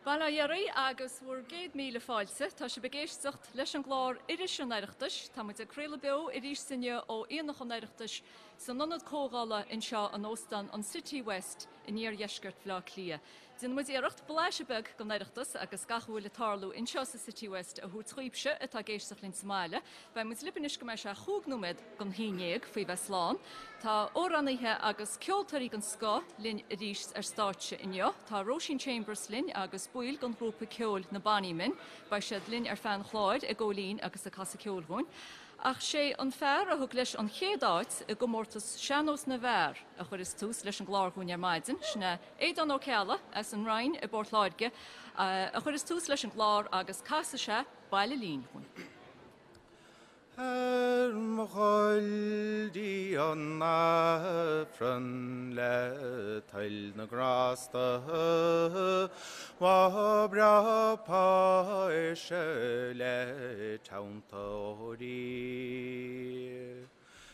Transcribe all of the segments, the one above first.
Bail ó Dhia oraibh agus bhur gcéad míle fáilte. Tá sibh ag éisteacht leis an gclár Iris an Oireachtais. Tá muid ag craoladh beo arís inniu ó Aonach an Oireachtais san Ionad Comhdhála anseo in Óstán an City West in iardheisceart Bhaile Átha Cliath. Déanfaidh muid iarracht blaiseadh beag den Oireachtas agus gach a bhfuil ag tarlú anseo sa City West a thabhairt dhaoibhse atá ag éisteacht linn sa mbaile. Beidh muid libh anois go mbeidh sé chúig nóiméad don haon ndéag, faoi bheith slán. Tá amhránaithe agus ceoltóirí den scoth linn arís ar stáitse inniu. Tá Róisín Chambers linn agus baill den ghrúpa ceoil Na Bonnymen. Beidh siad linn ar feadh an chláir ag gabháil fhoinn agus ag casadh ceoil dhúinn. Ach sé an fear a thug leis an chéad áit i gcomórtas Sean-Nós na bhFear a chuireas tús leis an gclár dhúinn ar maidin, sin é Aodán Ó Ceallaigh as an Rinn i bPort Láirge a chuireas tús leis an gclár agus casfaidh sé Baile Lín dhúinn. Ar mo dhul dtí an Aifreann le toil na grásta Ba bhreá páise le teannta ó Rí.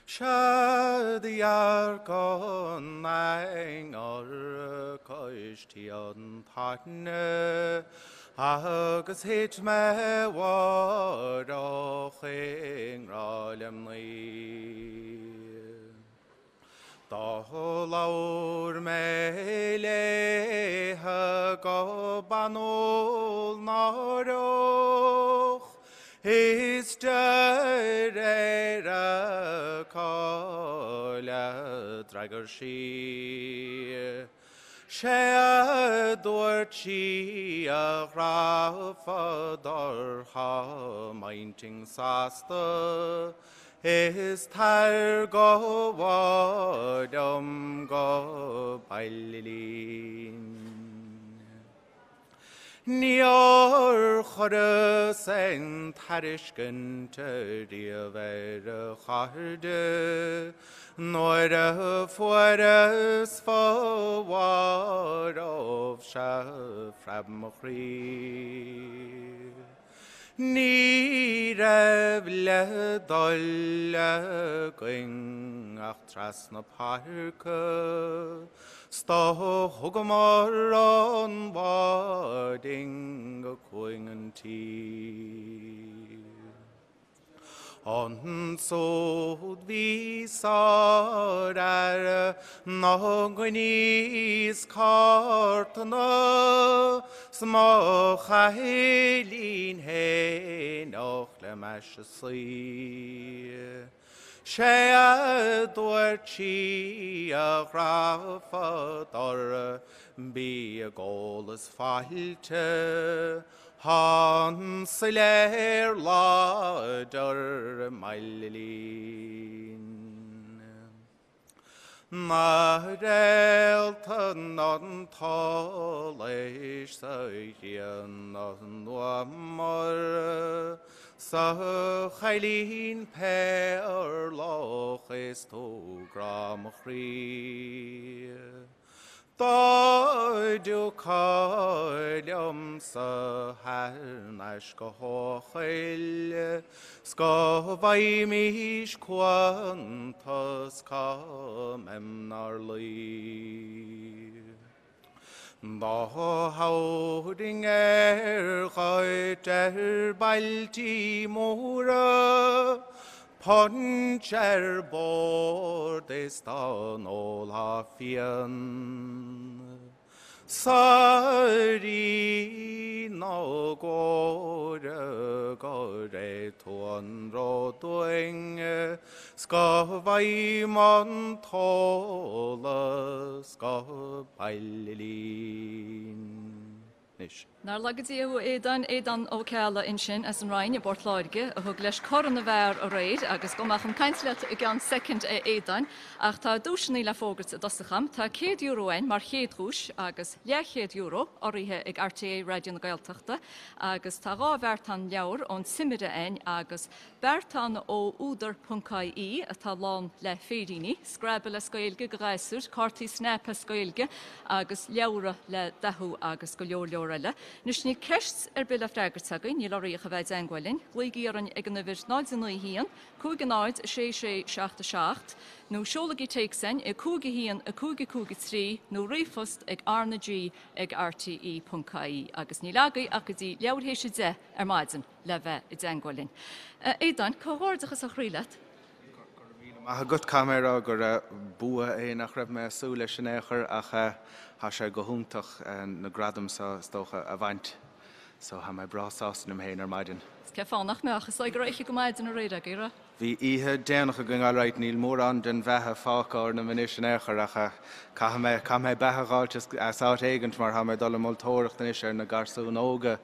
Sea do dhearc an ainnir cois tí an tairne agus thit mé mhaireach i ngrá le mnaoi. Do labhair mé léithe go banúil náireach Is de réir a cáile a d'fhreagair sí. 'Sé a dúirt sí a ghrá dorcha m'intinn sásta is tar go liom go Baile Lín. Níor chuireas aon tairiscint riamh ar a chairde nuair a fuaireas fo-mharbh sea phreab mo chroí. Ní raibh le dul againn ach trasna páirce 's do thugamar an báidín go cúing an tí. Ansúd bhí sárfhear na gcoinní 's cártanna 's mo chailín fhéin och le m'ais a suí. 'Sé a dúirt sí a ghrá fador bí ag ól is fáilte Thá an soiléir láidir i mBaile Lín. Na réalta an tsolais sa ghrian nuamar 'S a chailín péarlach is tú grá mo chroí. Dá dtiocfá liomsa thar n-ais go hEochaill 's go bhfaighimís cuantas cá mbeim 'nár luí. Dá thabharfainn air dhuit ar bailtí móra, punch ar bord is dá n-ólfá fíon. 'S a Rí na gcóire gur é tú an ró dúinn 's go bhfaighim an t-eolas go Baile Lín. Anois. Nár laga Dia thú a Aodáin, Aodán Ó Ceallaigh ansin as an Rinn i bPort Láirge a thug leis Corn na bhFear aréir agus gabhfaidh mé chun cainte leat i gceann soicind a Aodáin ach tá duaiseanna le fógairt i dtosach a'm. Tá €100 a'inn mar chéad dhuais agus leathchéad euro urraithe ag RTÉ Raidió na Gaeltachta agus tá 2 bheartán leabhar ón Timire a'inn agus Beartán ó údar ponc ie atá lán le féiríní, Scrabble as Gaeilge do ghasúir, cártaí Snap as Gaeilge agus leabhra le dathú agus go leor leor eile. Anois níl ceist ar bith le freagairt againn, níl oraibh ach a bheith i dteangmháil linn. Glaoigí orainn ag an uimhir 0 9 1 5 0 6 6 7 7 nó seolaigí téacs chugainn ag 5 1 5 5 3 nó ríomhphost ag rnag ag rte.ie agus níl agaibh ach go dtí leathuair théis 10 ar maidin le bheith i dteangmháil linn. A Aodáin, comhghairdeachas ó chroí leat. Go raibh míle maith agat. Caithfidh mé a rá gur bua é nach raibh mé ag súil leis in aon chor ach tá sé go hiontach na gradaim seo is dócha a bhaint so tá mé breá sásta liom féin ar maidin. Is cén fáth nach mbeadh? Is dóigh go raibh oíche go maidin aréir agaibh, raibh? Bhí oíche déanach againn alright, níl mórán den bheatha fágtha orm anois in aon chor ach caithfidh mé, caithfidh mé beatha a dh'fháilt as áit éigint mar tá mé ag dul ag moltóireacht anois ar na garsúin óga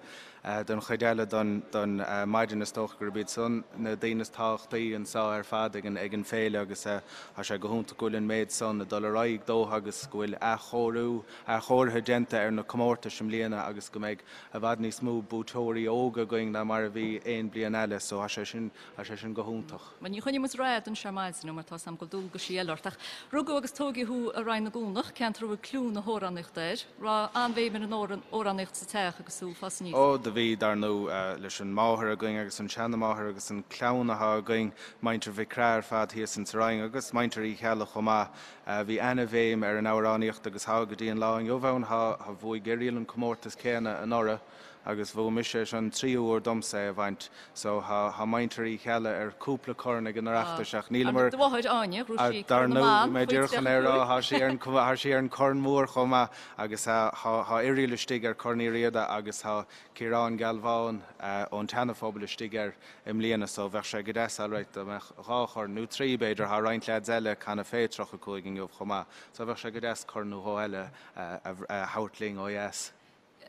don chuid eile don, don maidin. Is dócha gurb iad san na daoine is tábhachtaí anseo ar fad ag an, ag an féile agus tá sé go hiontach go bhfuil an méid san ag dul ar aghaidh dótha agus go bhfuil athchóiriú, athchóirithe déanta ar na comórtais i mbliana agus go mbeidh i bhfad níos mó buaiteoirí óga againn ná mar a bhí aon bliain eile so tá sé sin Tá sé sin go hiontach. Bhuel, ní choinneoidh muid rófhada anseo ar maidin mar tá 's agam go bhfuil dualgaisí eile ort. Ach rugadh agus tóigeadh thú i Rinn na gCuanach, ceantar a bhfuil cliú na hamhránaíochta air. Raibh an-bhéim ar an amhránaíocht sa teach agus tú ag fás aníos? Ó, do bhí, dar ndóigh, leis an máthair againn agus an seanamháthair agus an clann athá againn, muintir Mhic Craith ar fad thíos insa Rinn agus muintir Uí Cheallaigh chomh maith. Bhí ana-bhéim ar an amhránaíocht agus thá go dtí an lá inniu ann. Thá, bhuaigh Irial an comórtas céanna anuraidh. Agus bhuaigh mise, seo an tríú huair domsa é a bhaint. So thá, thá muintir Uí Cheallaigh ar cúpla corn ag an Oireachtas ach níleamar. Do mháthair, Áine, ghnóthaigh sí Dar Corn na ndóigh, bhí mé díreach chun é a rá, thá sí ar an, thá sí ar an Corn Mór chomh maith agus thá, thá Irial istigh ar Corn Uí Riada agus thá Ciarán Gealbhán ón tSeana-Phobal istigh air i mbliana so bheadh sé go deas alright dá mbeadh dhá chorn, nó trí b'fhéidir, thá roinnt leaids eile ag canadh fé 35 inniu chomh maith so bheadh sé go deas corn nó dhó eile a thabhairt linn ó dheas.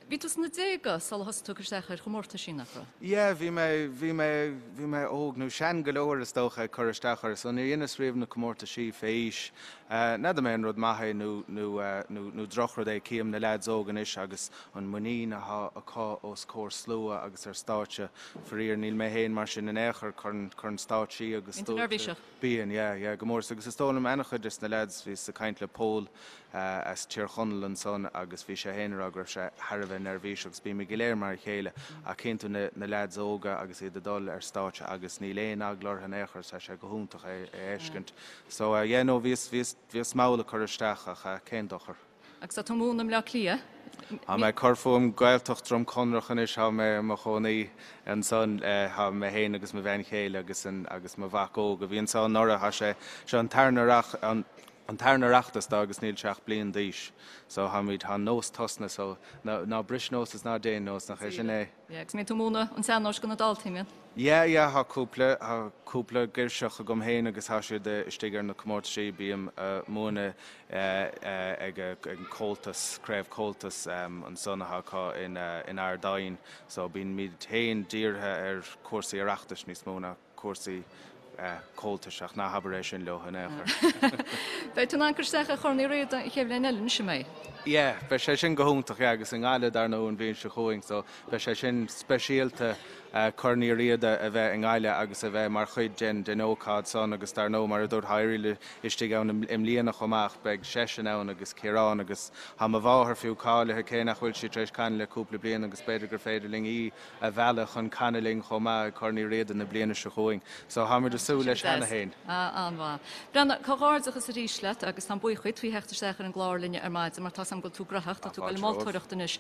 Bhí tú sna déaga sula thosaigh tú ag cur isteach ar chomórtaisí, nach raibh? Yeah, bhí mé, bhí mé, bhí mé óg, nó sean go leor is dócha, ag cur isteach orthu. So níor dheineas riamh na comórtaisí fé aois. N'fheadar mé an rud maith é nó, nó, nó, nó drochrud é. Cím na leaids óga anois agus an muinín athá acu os comhair slua agus ar stáitse. Faraor, níl mé féin mar sin in aon chor. Cuireann, cuireann stáitsí agus Bíonn tú neirbhíseach. Bíonn, yeah, yeah, go mór. Agus is dóigh liom ana-chuid des na leaids, bhíos ag caint le Pól as Tír Chonaill ansan agus bhí sé féin ag rá go raibh sé thar a bheith neirbhíseach agus bímid go léir mar a chéile ach cíonn tú na leaids óga agus iad ag dul ar stáitse agus níl aon eagla orthu in aon chor, tá sé go hiontach é a fheiscint. So yeah, no, bhíos, bhíos, bhíos mall ag cur isteach ach cén dochar. Agus tá tú ag múineadh i mBleá Cliath. Tá mé ag cur fúm Gaeltacht Droim Conrach anois, tá mé i mo chónaí ansan, tá mé féin agus mo bhean chéile agus an agus mo mhac óg a bhí anseo anuraidh, tá sé, seo an tarna an an tarna Oireachtas dó agus níl sé ach bliain d'aois. So táimid, tá an nós tosnaithe so ná ná bris nós is ná déan nós, nach é sin é? Yeah, agus mbíonn tú ag múineadh an tsean-nóis do na daltaí, mbíonn? Yeah, yeah, tá cúpla, tá cúpla girseach agam féin agus tá siad istigh ar na comórtaisí. Bím a' múineadh ag an Comhaltas, Craobh Comhaltas ansan atá acu in, in Ard Aidhin. So bímid féin dírithe ar chúrsaí Oireachtais níos mó ná cúrsaí Comhaltais ach ná habair é sin leo in aon chor. Beidh tú in ann cur isteach ar Chorn Uí Riada an chéad bhliain eile anois, an mbeidh? Yeah, beidh sé sin go hiontach, yeah, agus i nGaillimh dar ndóigh an bhliain seo chugainn so beidh sé sin speisialta Corn Uí Riada a bheith i nGaillimh agus a bheith mar chuid den den ócáid san agus dar ndóigh mar a dúirt tá Irial istigh ann i mbliana chomh maith ach beidh seisean ann agus Ciarán agus tá mo mháthair fiú cáilithe cé nach bhfuil sí tar éis canadh le cúpla bliain agus b'fhéidir gur féidir linn í a mhealladh chun canadh linn chomh maith ag Corn Uí Riada na bliana seo chugainn. So táimid ag súil leis cheana féin. Ah, an-mhaith. Breandán, comhghairdeachas arís leat agus táim buíoch dhuit faoi theacht isteach ar an gclár linne ar maidin mar tá 's agam go bhfuil tú graitheach, tá tú ag dul ag moltóireacht anois.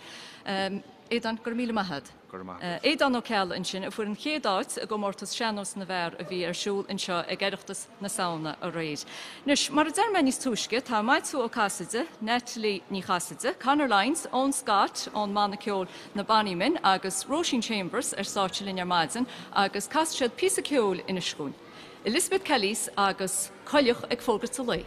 Aodán, go raibh míle maith agat. Go raibh maith agat. Aodán Ó Ceallaigh ansin a fuair an chéad áit i gcomórtas Sean-Nós na bhFear a bhí ar siúl anseo ag Oireachtas na Samhna aréir. Anois, mar a deir mé níos túisce, tá Maitiú Ó Casaide, Natalie Ní Chasaide, Conor Lyons, Eoin Scott ón mbanna ceoil Na Bonnymen agus Róisín Chambers ar stáitse linn ar maidin agus casfaidh siad píosa ceoil anois dhúinn. Elizabeth Kellys agus Coileach ag Fógairt an Lae.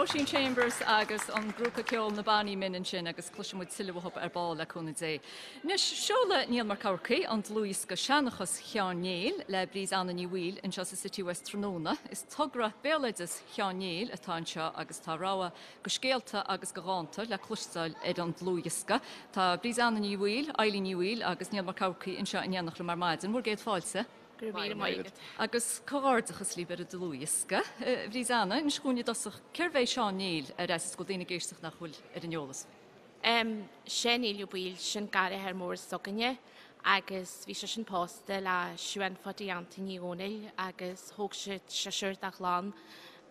Róisín Chambers agus an grúpa ceoil Na Bonny Men ansin agus cloisfidh muid tuilleadh uathu ar ball le cúnamh Dé. Anois, seoladh Niall Mac Eamharcaigh an dlúthdhiosca Seanchas Sheáin Néill le Bríd Anna Ní Bhaoill anseo sa Citywest tráthnóna. Is togra béaloideas Sheáin Néill atá anseo agus tá rogha de scéalta agus de dhánta le cloisteáil ar an dlúthdhiosca. Tá Bríd Anna Ní Bhaoill, Eilín Ní Bhaoill agus Niall Mac Eamharcaigh anseo in éineacht liom ar maidin. Bhur gcéad fáilte. Go raibh míle maith agat. Agus comhghairdeachas libh ar an dlúthdhiosca. A Bhríd Anna, inis dhúinn i dtosach, cérbh é Seán Néill ar fhaitíos go bhfuil daoine ag éisteacht nach bhfuil ar an eolas faoi? Sé Niall Ó Baoill, sin garmhathair mór s'againne agus bhí seisean pósta le Siún Pháidí Antaine Uí Dhónaill agus thóg siad seisear de chlann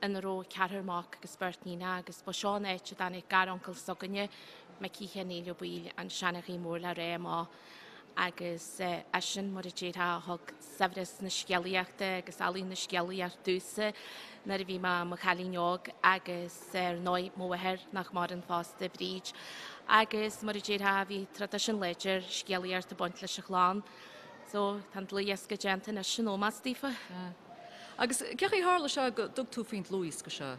ina raibh ceathrar mac agus beirt níonacha agus ba seo an áit a dtáinig gar-uncail s'againne, Micí Sheáin Néill Ó Baoill, an seanchaí mór le rá amach. Agus eisean, mar a déarfá, a thug saibhreas na scéalaíochta agus ealaín na scéalaíochta domhsa nuair a bhí mé i mo chailín óg agus ar ndóigh mo mháthair nach maireann fosta, Bríd. Agus mar a déarfá, bhí traidisiún láidir scéalaíochta ag baint leis an chlann. So, tá an dlúthdhiosca déanta anois in ómós daofa. Agus cén chaoi a tharla sé go dtug tú faoin dlúthdhiosca seo?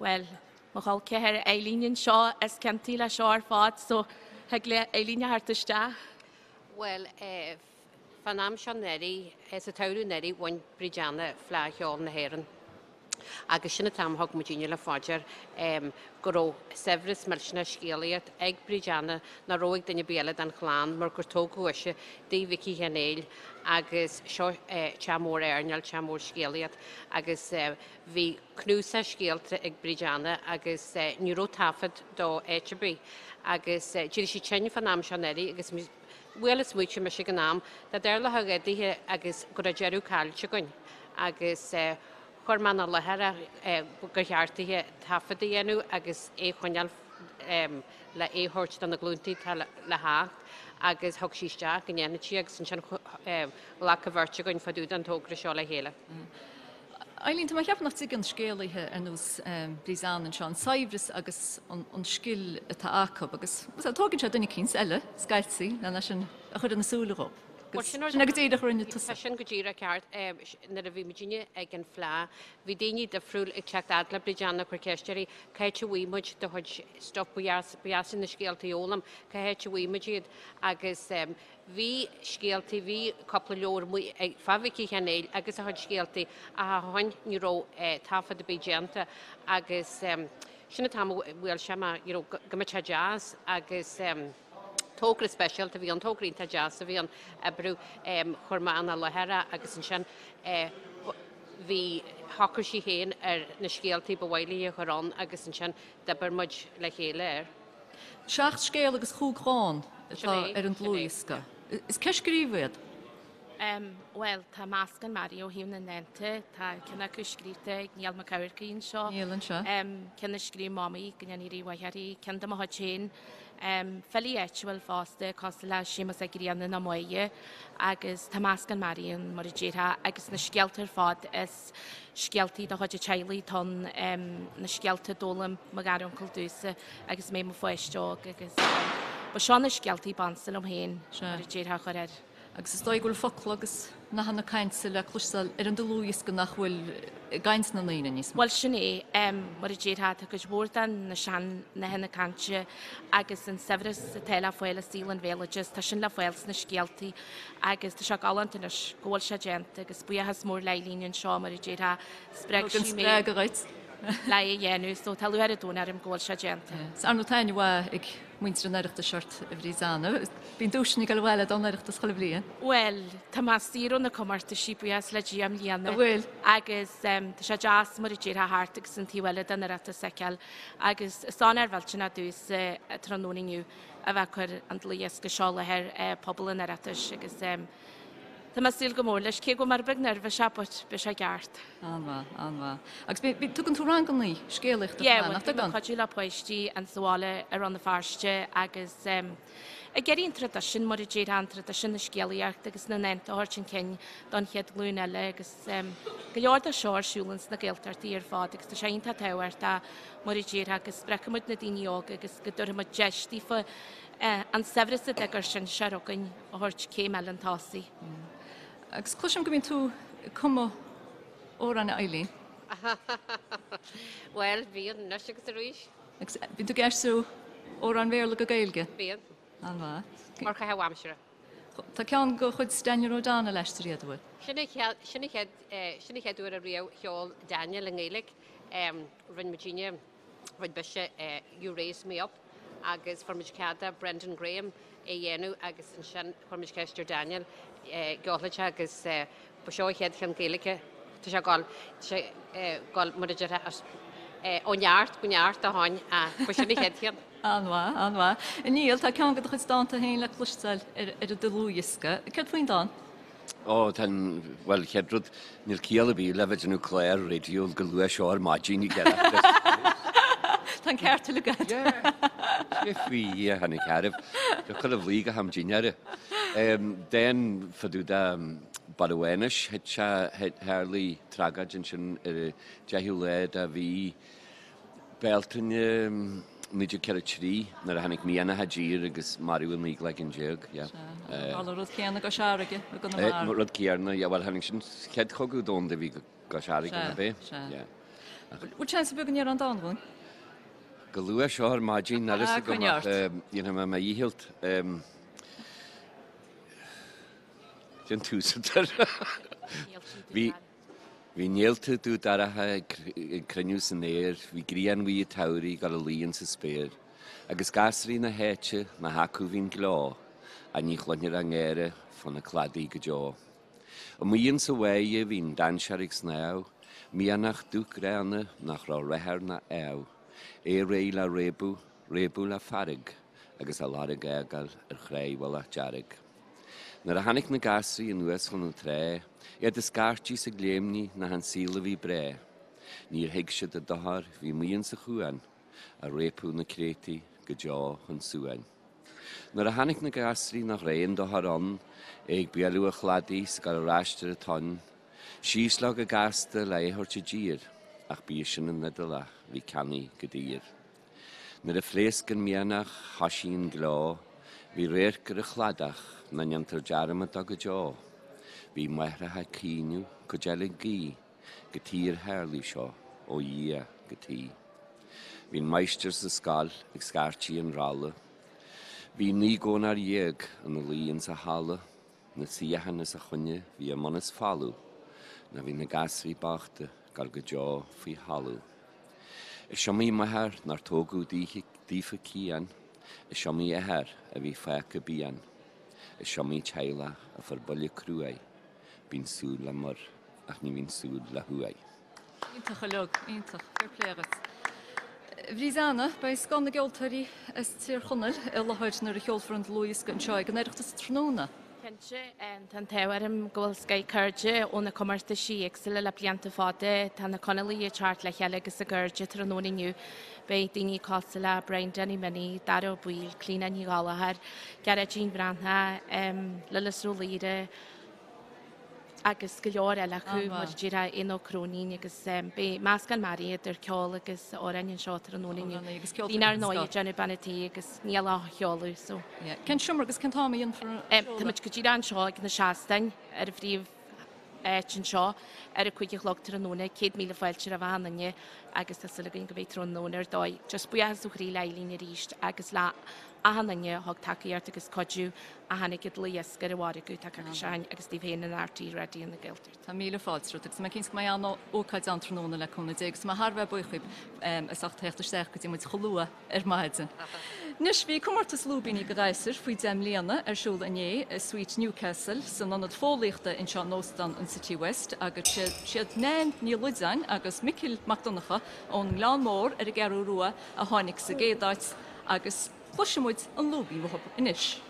Bhuel, mo chol ceathar Eileen anseo is ciontaí le seo ar fad so thig le Eileen a theacht isteach. Bhuel, eh, fán am seo anuraidh, eh, sa tsamhradh anuraidh, bhain Bríd Anna Fleadh Cheoil na hÉireann. Agus sin an t-am a thug muidinne le fá dear, em, go raibh saibhreas millteanach scéalaíocht ag Bríd Anna nach raibh ag duine ar bith eile den chlann mar gur tógadh ise dtigh Mhicí Sheáin Néill agus seo, eh, teach mór airneáil, teach mór scéalaíocht agus, eh, bhí cnuasach scéalta ag Bríd Anna agus ní raibh taifead dó áit ar bith agus d'éirigh sí tinn fán am seo anuraidh agus bhuel is smaoitigh mise ag an am dá dtarlódh a dhath dithe agus go raibh deireadh caillte againn agus chuir mé ina láthair é gur cheart dithe taifead a dhéanamh agus é a choinneáil le é a thabhairt do na glúnta atá le theacht agus thug sí isteach go ndéanfadh sí agus ansin ghlac an bheirt againn fá dtaobh den togra seo le chéile. Eileen, tá mé ag ceapadh nach dtuigeann scéalaithe ar nós Bríd Anna anseo an saibhreas agus an scil atá acu agus tógann sé duine eicínt eile, scaití, lena sin a chur ina súile dhóibh. Agus sin go díreach a rinne tusa. Tá sin go díreach ceart. Nuair a bhí muidinne ag an Fleadh, bhí daoine difriúil ag teacht fhad le Bríd Anna ag cur ceist uirthi, cá háit a bhfaighidh muid do chuid stuff, ba dheas linn na scéaltaí a fhoghlaim, cá háit a bhfaighidh muid iad agus Bhí scéaltaí, bhí cúpla leabhar amuigh ag fá Mhicí Sheáin Néill agus a chuid scéaltaí ach ó shin ní raibh taifead ar bith déanta agus sin an t-am a bhuail sé mé you know go mbeadh sé deas agus togra speisialta a bhí ann, togra iontach deas a bhí ann, oibriú, chuir mé ina láthair é agus ansin bhí, shocraigh sí féin ar na scéaltaí ba mhaith léi a chur ann agus ansin d'oibir muid le chéile air. Seacht scéal agus chúig dhán atá ar an dlúthdhiosca. Is cé a scríobh iad? Bhuel, tá meascán mearaí ó thaobh na ndánta. Tá ceann acu scríofa ag Niall Mac Eamharcaigh anseo. Niall anseo. Ceann a scríobh Mamaí, go ndéana Dia mhaith uirthi. Ceann de mo chuid féin. Filí áitiúil fosta, cosúil le Séamus Ó Grianna nó Máire. Agus tá meascán mearaí ann, mar a déarfá, agus na scéalta ar fad is. scéaltaí de chuid an teaghlaigh atá ann, na scéalta a d'fhoghlaim mo ghar-uncail domhsa agus mé i mo pháiste óg agus ba seo na scéaltaí ba ansa liom féin, mar a déarfá, a chur air. Agus is dóigh go bhfuil focla agus nathanna cainte le cloisteáil ar an dlúthdhiosca nach bhfuil i gcaint na ndaoine níos mó. Bhuel, sin é, mar a déarfá, tá cuid mhór de na sean-nathanna cainte agus an saibhreas atá le fáil i saol an bhéaloidis, tá sin le fáil sna scéaltaí agus tá sé galánta anois go bhfuil sé déanta agus buíochas mór le Eileen anseo mar a déarfá, spreag sí mé spreagadh dhuit. le é a dhéanamh so tá lúcháir an domhain orm go bhfuil sé déanta. Is ar ndóigh taitneamh mhaith ag muintir an Oireachtais ort a Bhríd Anna. Bíonn duaiseanna ag dul abhaile don Oireachtas chuile bhliain. Bhuel, tá mé saor ó na comórtaisí, buíochas le Dia i mbliana. An bhfuil? Agus tá sé deas mar a déarfá theacht agus an taobh eile den Oireachtas a fheiceáil agus is onóir mhillteanach domhsa tráthnóna inniu a bheith ag cur an dlúthdhiosca seo i láthair pobal an Oireachtais agus tá mé ag súil go mór leis, cé go bhfuil mé rud beag neirbhíseach but beidh sé ceart. An-mhaith, an-mhaith. Agus bí, tugann tú rangannaí scéalaíochta chomh maith, nach dtugann? Yeah, bhuel, bím ag cuidiú le páistí an sa bhaile i Rann na Feirste agus ag iarraidh an traidisiún, mar a déarfá, an traidisiún na scéalaíochta agus na ndánta a thabhairt chun cinn don chéad ghlúin eile agus go leor de seo ar siúl ins na Gaeltachtaí ar fad agus tá sé iontach tábhachtach mar a déarfá, go spreagfaidh muid na daoine óga agus go dtabharfaidh muid deis daofa an saibhreas atá ag ár sinsear againn a thabhairt céim eile chun tosaigh. Agus cloisim go mbíonn tú ag cumadh amhráin, a Eileen. Bhuel, bíonn, anois agus arís. Agus bíonn tú ag aistriú amhráin Bhéarla go Gaeilge? Bíonn. An-mhaith. Mar chaitheamh aimsire. Tá ceann de chuid Daniel O'Donnell aistrithe agat, an bhfuil? Sin an chéad, sin an chéad, sin an chéad uair ariamh a cheol Daniel i nGaeilge. Rinne muidinne, rinne mise You Raise Me Up agus fuair muid cead ó Brendan Graham é a dhéanamh agus ansin chuir muid ceist ar Daniel gceolfadh sé agus ba seo a chéad cheann Gaeilge. Tá sé ag dul, tá sé ag dul mar a déarfá as ó neart go neart ó shin ach ba sin a chéad cheann. An-mhaith, an-mhaith. A Niall, tá ceann de do chuid dánta féin le cloisteáil ar an dlúthdhiosca. Céard faoin dán? Ó, tá an, bhuel, chéad rud, níl ciall ar bith le bheith ag déanamh clár raidió go luath seo ar maidin i gceart. Tá an ceart uilig agat. Yeah. Sé faoi Dhia tháinig cearrbh. Tá chuile bhlaoi go ham dinnéara. Dán fá dtaobh de Baile Mhánais, thit sé, tharlaigh tragóid ansin ar an deichiú lá de mhí Bealtaine 1943, nuair a tháinig mianach i dtír agus maraíodh 19 leaigean, yeah. Sea, tharla an rud céanna i gCois Fharraige, i gConamara. An rud céanna, yeah, bhuel tháinig sin, chéad chogadh domhanda a bhí i gCois Fharraige, nach é? Sea, sea. Bhfuil seans ar bith go ndéarfá an dán dhúinn? Go luath seo ar maidin, níl fhios agam ach dhéanfaidh mé mo dhícheall. Déan tús a deir. Bhí. Bhí néalta dubh dorcha ag cruinniú san aer, bhí grian bhuí an tsamhraidh ag dul a luí insa spéir, agus gasraí na háite nach acu bhí'n gleo, ach ní chluinfear a ngáire fá na cladaí go deo. Amuigh insa bháighe bhí'n dainséar ag snámh, mianach dubh gránna nach raibh rath air ná ádh, é réidh le réabadh, réabadh le fearg, agus a lorg a fhágáil ar chráigh Mhullach Dearg. Nuair a tháinig na gasraí anuas chun na trá, iad ag scairtigh is ag léimnigh nach an saol a bhí breá. Níor thuig siad an dochar bhí amuigh insa chuan, a réabfadh na créataí go deo chun suain. Nuair a chonaic na gasraí nach raibh aon dochar ann, é ag bualadh an chladaigh 's ag dul ar ais ar an tonn, síos leo go gasta le é thabhairt i dtír, ach bíodh sin an Iodálach bhí ceannaí go daor. Nuair a phléasc an mianach, thoisigh an gleo, bhí radharc ar an chladach nach ndéantar dearmad dó go deo. Bhí máithreacha ag caoineadh, cuid eile ag guí, go tír tharlaigh seo, ó Dhia go tí. Bhí an máistir sa scoil ag scairtigh an rolla. Bhí 19 gcónár ina luí insa halla, na suíocháin os a choinne bhí a mbunús folamh, nó bhí na gasraí bochta ag dul go deo faoi thalamh. Is iomaí máthair nár tógadh daofa cian, is iomaí athair a bhí fágtha pian, is iomaí teaghlach a fuair buille cruaidh, bíonn súil le muir ach ní bhíonn súil le huaigh. Iontach uilig, iontach. Fair play dhuit. A Bhríd Anna, beidh scoth na gceoltóirí as Tír Chonaill i láthair nuair a sheolfar an dlúthdhiosca anseo ag an Oireachtas tráthnóna. Cinnte, tá an t-ádh orm go bhfuil scoith cairde ó na comórtaisí éagsúla le blianta fada. Tá na Conallaigh ag teacht le chéile agus a gcairde tráthnóna inniu. Beidh daoine cosúil le Brian Danny Minnie, Dara Ó Baoill, Clíona Ní Ghallchóir, Gearóidín Bhreathnach, Lillis Ó Laoire, agus go leor eile acu, mar a déarfá, Éanna Ó Cróinín agus beidh meascán mearaí idir ceol agus amhráin anseo tráthnóna inniu. Daoine ar ndóigh ag déanamh bean an tí agus Niall á sheoladh so. Cén seomra agus cén t-am a dhéanfar an seoladh? Tá muid go díreach anseo ag na seastáin ar an phríomh áit anseo ar a 5 a chlog tráthnóna, 100,000 fáilte roimh achan duine agus tá súil againn go mbeidh tráthnóna ar dóigh. Just buíochas ó chroí le Eileen arís agus le achan duine a thug tacaíocht agus cuidiú a tháinig an dlúthdhiosca ar an mhargadh, tá caca seain agus daoibh féin in RTÉ Raidió na Gaeltachta. Tá míle fáilte romhat agus tá mé cinnte go mbeidh an-ócáid ann tráthnóna le cúnamh Dé agus tá mé thar a bheith buíoch dhaoibh as ucht theacht isteach go dtí muid chomh luath ar maidin. Anois, bhí comórtas lúibíní do ghasúir faoi 10 mbliana ar siúl inné i Suite Newcastle san Ionad Fóillíochta anseo in Óstán an City West agus siad Nan Ní Loideáin agus Micil Mac Donncha ón nGleann Mór ar an gCeathrú Rua a tháinig sa gcéad áit agus cloisfidh muid an lúibín uathu anois.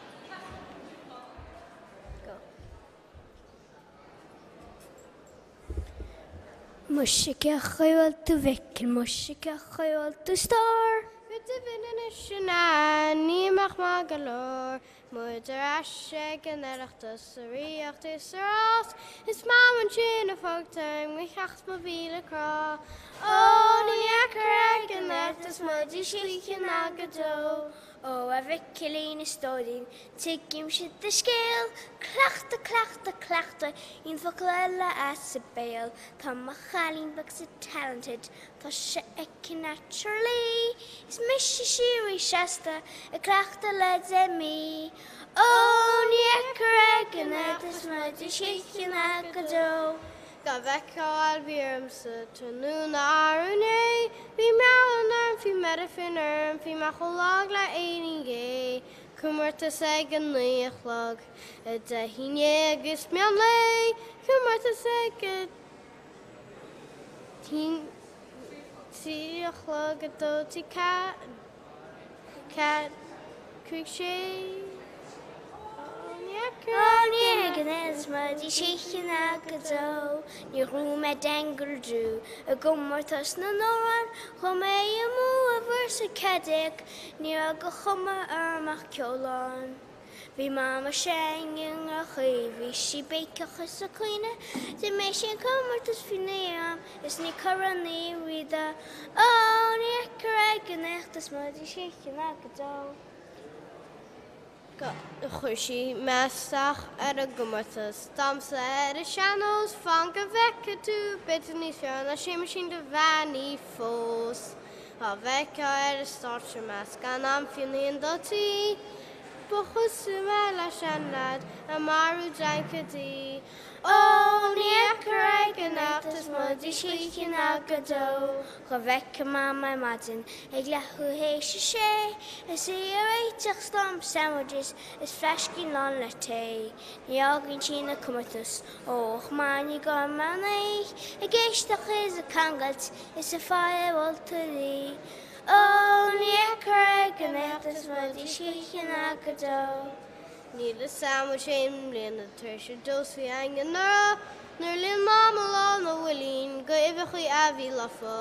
Muise cén chaoi a bhfuil tú a Mhicil, muise cén chaoi a bhfuil tú a stór. Rud a bhíonn anois in ann, ní mbeadh maith go leor. Muid ar ais ag an Oireachtas sa ríocht is sa rás, Is Mam ansin ag fógairt orm gur theacht mo mhíle crá. Ó, ní fheicfear ag an Oireachtas muid istoíche ná go deo. Ó, a Mhicilín, a stóirín, tuigimse do scéal, Cleachtadh, cleachtadh, cleachtadh, aon focal eile as a béal. Tá mo chailín beag so talented, Tá sé aici naturally. Is mise síoraí seasta ag cleachtadh le 10 mí. Ó, ní fheicfear ag an Oireachtas muid istoíche ná go deo. Dhá bhfeicfeá a bhí ormsa tráthnóna arú inné, Bhí mearbhall orm, bhí meidifin orm, bhí mé chomh lag le éinín gé. Comórtas ag a naoi a chlog, 10 i ndiaidh is meán lae, Comórtas ag a. 3 a chlog, 2, 3, 4, 4, 5, 6, Ní ag an Oireachtas muid istoíche ná go deo, Níor ghnóthaigh mé Dangle Drew i gcomórtas na n-amhrán, Chuaigh mé amú i véarsa 14, ní raibh de chuma orm ach ceolán. Bhí Mama s'againn i ndroch-chaoi, bhí sí béiceach is ag caoineadh, D'imir sí an comórtas faoi am is ní curaidh ní riada, Ó, ní fheicfear ag an Oireachtas muid istoíche ná go deo. Chuir sí mé isteach ar an gcomórtas damhsa ar an sean-nós, fan go bhfeicfidh tú, b'fhéidir níos fearr ná Séamaisín Devaney fós. Dhá bhfeicfeá ar an stáitse mé 's gan am fiú in do tí. Ba chosúil mé le seanleaid ag marú dreancaidí. Ó, ní fheicfear ag an Oireachtas muid istoíche ná go deo. Dhá bhfeicfeá Mam ar maidin ag leathuair théis a sé, is í ag réiteach slám sandwiches is fleaiscín lán le tae. Ní fhágann sí na comórtais ó ach maidin go meán lae, ag éisteacht is ag cangailt is ag faire ar mholtóirí. Ó, ní fheicfear ag an Oireachtas muid istoíche ná go deo. Níl a fhios a'm an sé mbliana tar éis a dós bhí againn anuraidh, nuair a líon Mam a lán a bhuilín go uibheachaí a bhí lofa,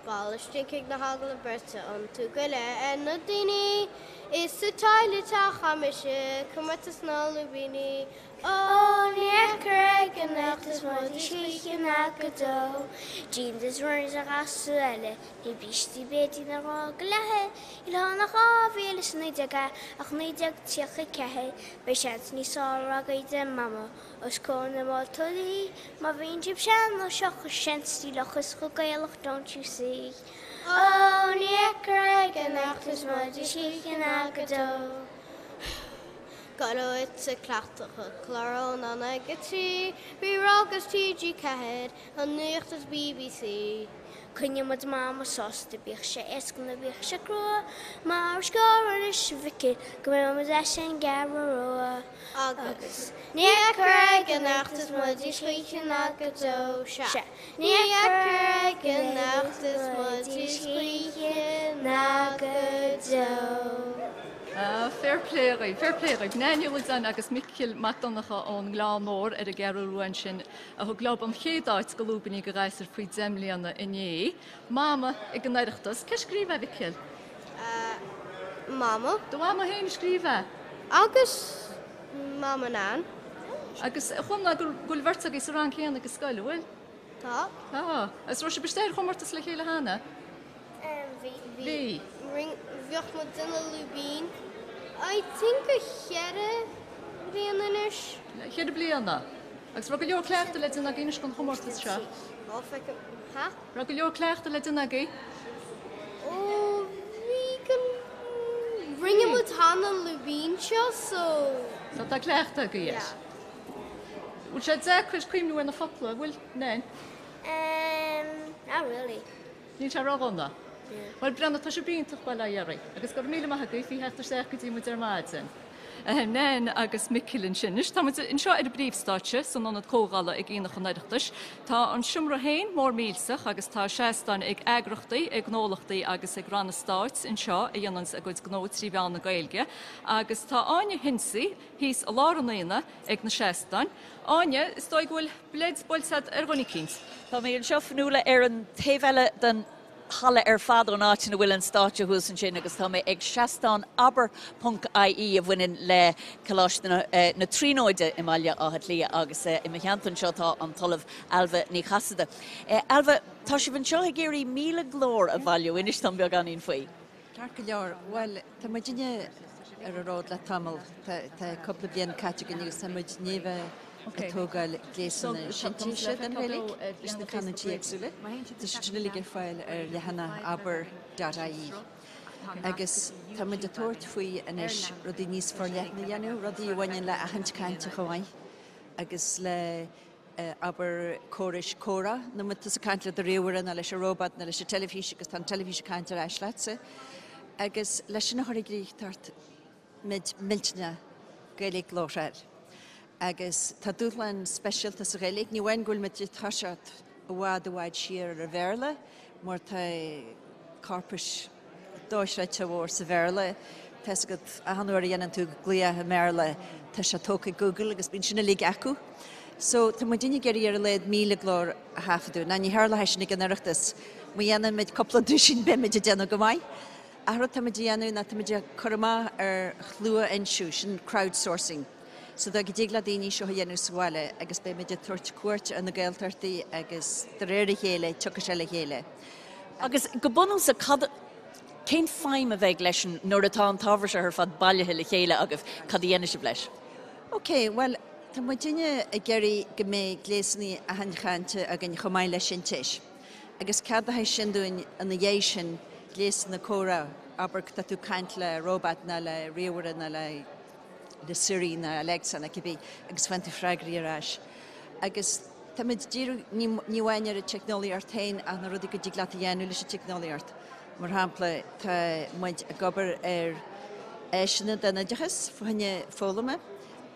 boladh stinc na heagla beirte iontu go léir ar na daoine. Is sa toilet a chaith mise comórtas na lúibíní. Ó, ní fheicfear ag an Oireachtas muid istoíche ná go deo. Jeans is runners a ghasúir eile Ní brístí bréidín a rá go leathair, Níl ann ach 2019 é ach 1934, Beidh seans níos fearr agaibh a deir Mama os comhair na moltóirí, Má bhíonn sibh sean nó seochas sean stíleach is chomh Gaelach don't you see. Ó, ní fheicfear ag an Oireachtas muid istoíche ná go deo. Go raibh ag cleachtadh clár ón an ag 3, Rí-Rá agus TG4, an Nuacht is BBC. Coinneoidh muid Mama sásta, bíodh sé éasca nó bíodh sé crua, Mar is gearr anois, a Mhicil, go mbeidh muid ar ais ar an gCeathrú Rua. Agus ní fheicfear ag an Oireachtas muid istoíche ná go deo. Sea, ní fheicfear ag an Oireachtas muid istoíche ná go deo. Fair play dhaoibh, fair play dhaoibh. Nan Ní Loideáin agus Micil Mac Donncha ón nGleann Mór ar an gCeathrú Rua ansin. a thug leo an chéad áit go lúibíní do ghasúir faoi 10 mbliana inné. Mama ag an Oireachtas. Cé a scríobh é, a Mhicil? Mama. Do mhama féin a scríobh é? Agus mama Nan. Agus chuala mé go bhfuil beirt agaibh sa rang céanna ag an scoil, an bhfuil? Tá. Tá. Agus raibh sibh istigh ar chomórtas le chéile cheana? Bhí. Bhí. Bhíodh muid ina lúibín. I think a cheithre bliana anois. Cheithre bliana. Agus raibh go leor cleachtaidh le déanamh agaibh anois don chomórtas seo? Ó, feicim. Ha? Raibh go leor cleachtaidh le déanamh agaibh? Ó, bhí go. Rinne muid cheana an lúibín seo, so. So tá cleachtadh agaibh air. Yeah. Bhfuil sé deacair cuimhniú ar na focla, an bhfuil, Nan? Um, not really. Níl sé ródhona. Bhuel, breathnaigh, tá sibh iontach, bail ó Dhia oraibh. Agus go raibh míle maith agaibh faoi theacht isteach go dtí muid ar maidin. Nan agus Micil ansin. Anois tá muid anseo ar an bpríomhstáitse san Ionad Comhdhála ag Aonach an Oireachtais. Tá an seomra féin mór millteach agus tá seastáin ag eagrachtaí, ag gnólachtaí agus ag ranna stáit anseo a dhéananns a gcuid gnó trí mheán na Gaeilge. Agus tá Áine Hensey thíos i lár an aonaigh ag na seastáin. Áine, is dóigh go bhfuil bleid buailte agat ar dhuine eicínt. Tá mé anseo, Fionnuala, ar an taobh eile den. halla ar fad ón áit ina bhfuil an stáitse thuas ansin agus tá mé ag seastán abair ponc ie a bhaineann le Coláiste na Tríonóide i mBaile Átha Cliath agus i mo theannta anseo tá an tOllamh Ailbhe Ní Chasaide. Ailbhe, tá sibh anseo ag iarraidh 1,000 glór a bhailiú, inis dom beagáinín faoi. Ceart go leor. Bhuel, tá muidinne ar an ród le tamall. Tá cúpla bliain caite againn agus tá muid i ndiaidh bheith ag tógáil gléasanna sintéise don Ghaeilge leis na canúintí éagsúla. Tá siad sin uilig ar fáil ar leathanach abair dot ie. Agus tá muid ag tabhairt faoi anois rudaí níos forleithne a dhéanamh, rudaí a bhaineann le aithint cainte chomh maith agus le abair, córais comhrá, nó má tá tusa ag caint le do ríomhaire nó leis an róbat nó leis an teilifís agus tá an teilifís ag caint ar ais leatsa. Agus leis sin a chur i gcrích tá ort muid millteanach Gaeilge labhartha a fháil. Agus tá dúshlán speisialta sa Ghaeilge, ní amháin go bhfuil muid ag toiseacht i bhfad i bhfad siar ar an Bhéarla mar tá corpais dochreidte mhór sa Bhéarla. Tá's agat, achan uair a dhéanann tú glaoch i mBéarla, tá sé tógtha ag Google agus bíonn sin uilig acu. So, tá muidinne ag iarraidh ar a laghad 1,000 glór a thaifeadadh. Now, ní tharlóidh sin ag an Oireachtas. Má dhéanann muid cúpla duisín beimid ag déanamh go maith. Ach rud táimid a dhéanamh ná táimid ag cur amach ar shluafhoinsiú, sin crowdsourcing. So dá go dtig le daoine seo a dhéanamh sa bhaile agus beimid ag tabhairt cuairt ar na Gaeltachtaí agus de réir a chéile tiocfaidh sé le chéile. Agus go bunúsach, cad, cén feidhm a bheidh leis an, nuair atá an t-ábhar seo ar fad bailithe le chéile agaibh, cad a dhéanfaidh sibh leis? Ok, bhuel, tá muidinne ag iarraidh go mbeidh gléasanna aithint chainte againn chomh maith le sintéis. Agus ceadóidh sin dúinn ina dhiaidh sin gléasanna comhrá, abair go tá tú ag caint le róbat nó le ríomhaire nó le le Siri nó Alexa nó cibé agus faigheann tú freagraí ar ais. Agus táimid ag díriú ní ní amháin ar an teicneolaíocht féin ach na rudaí go dtig leat a dhéanamh leis an teicneolaíocht. Mar shampla, tá muid ag obair ar áiseanna don oideachas, fá choinne foghlama,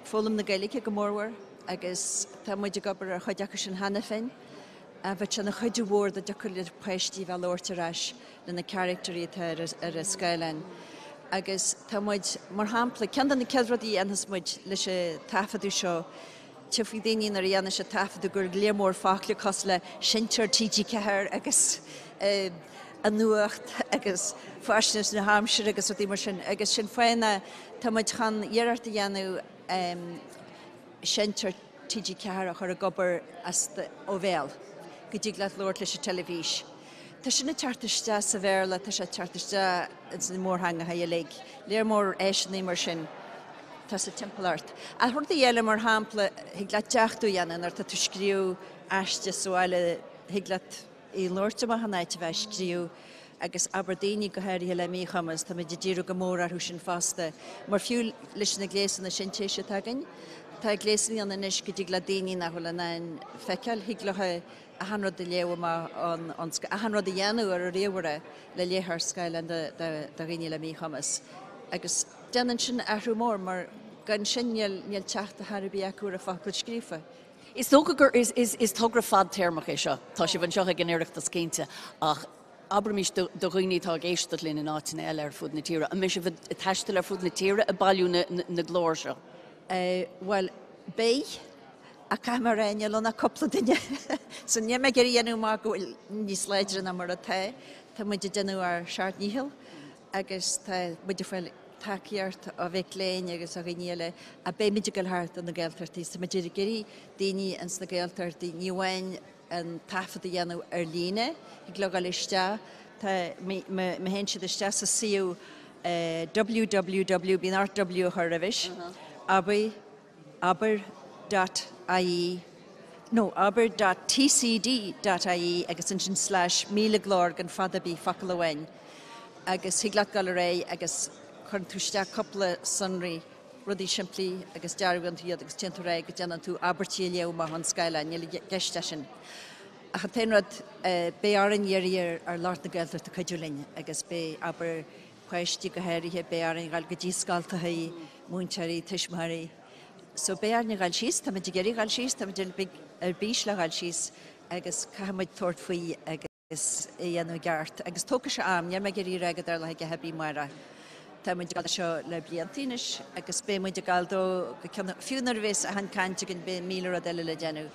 foghlaim na Gaeilge go mórmhór, agus tá muid ag obair ar chuid acu sin cheana féin. Bheadh sé ina chuidiú mhór dá dtiocfadh le páistí bheith ag labhairt ar ais le na caractairí atá ar an scáileán. Agus tá muid, mar shampla, ceann de na céad rudaí a dhéanfas muid leis an taifeadadh seo, tchífidh daoine nuair a dhéanfaidh siad taifeadadh gur léar mór focla cosúil le Seinnteoir TG4 agus an nuacht agus faisnéis na haimsire agus rudaí mar sin. Agus sin fáth ná tá muid chun iarracht a dhéanamh Seinnteoir TG4 a chur ag obair as ó bhéal, go dtig leat labhairt leis an teilifís. Tá sin ag teacht isteach sa Bhéarla, tá sé ag teacht isteach ins na mórtheangacha uilig. Léar mór áiseanna mar sin atá sa timpeallacht. Ach rudaí eile, mar shampla, thig leat deachtú a dhéanamh nuair atá tú ag scríobh aiste sa bhaile, thig leat í a labhairt amach in áit a bheith ag scríobh agus abair daoine go háirithe le míchumas, táimid ag díriú go mór orthu sin fosta, mar fiú leis na gléasanna sintéise atá againn, tá gléasanna ann anois go dtig le daoine nach bhfuil in ann feiceáil, thig leo achan rud a léamh amach ón, achan rud a dhéanamh ar a ríomhaire le léitheoir scáileáin do dhaoine le míchumas. Agus déanann sin athrú mór mar gan sin níl teacht ar chor ar bith acu ar an focal scríofa. Is dócha gur is togra fadtéarmach é seo. Tá sibh anseo ag an Oireachtas cinnte, ach abraimis do dhaoine atá ag éisteacht linn in áiteanna eile ar fud na tíre, an mbeidh sibh ag taisteal ar fud na tíre ag bailiú na nglór seo? Bhuel, beidh, ach caithfidh mé a rá, níl ann ach cúpla duine. So níl mé ag iarraidh a dhéanamh amach go bhfuil níos láidre ná mar atá. Tá muid ag déanamh ár seacht ndícheall agus tá muid ag fáil tacaíocht ó mhic léinn agus ó dhaoine eile ach beimid ag dul thart do na Gaeltachtaí. Tá muid ag iarraidh daoine ins na Gaeltachtaí, ní amháin an taifead a dhéanamh ar líne, thig leo dul isteach, tá, má théann siad isteach sa suíomh www, bíonn ort W a chur roimhis, abair, abair dot ie, nó abair dot tcd dot ie agus ansin slash 1000 glór gan fada ar bith, focal amháin. Agus thig leat dul ar aghaidh agus cuireann tú isteach cúpla sonraí, rudaí simplí agus dearbhaíonn tú iad agus téann tú ar aghaidh go déanann tú abairtí a léamh amach ón scáileán, níl i gceist ach sin. Ach an t-aon rud, beidh orainn iarraidh ar lucht na Gaeltachta cuidiú linn agus beidh, abair, páistí go háirithe, beidh orainn dhul go dtí scoltachaí, múinteoirí, tuismitheoirí. So beidh orainn a dhul síos, táimid ag iarraidh dhul síos, táimid ar bís le dhul síos agus caithfidh muid tabhairt faoi agus é a dhéanamh i gceart. Agus tógfaidh sé am, níl mé ag iarraidh a rá go dtarlóidh a dhath ar bith amárach. Tá muid ag dul seo le blianta anois agus beidh muid ag dul dó go ceann, fiú nuair a bhéas achan caint againn beidh 1000 rud eile le déanamh.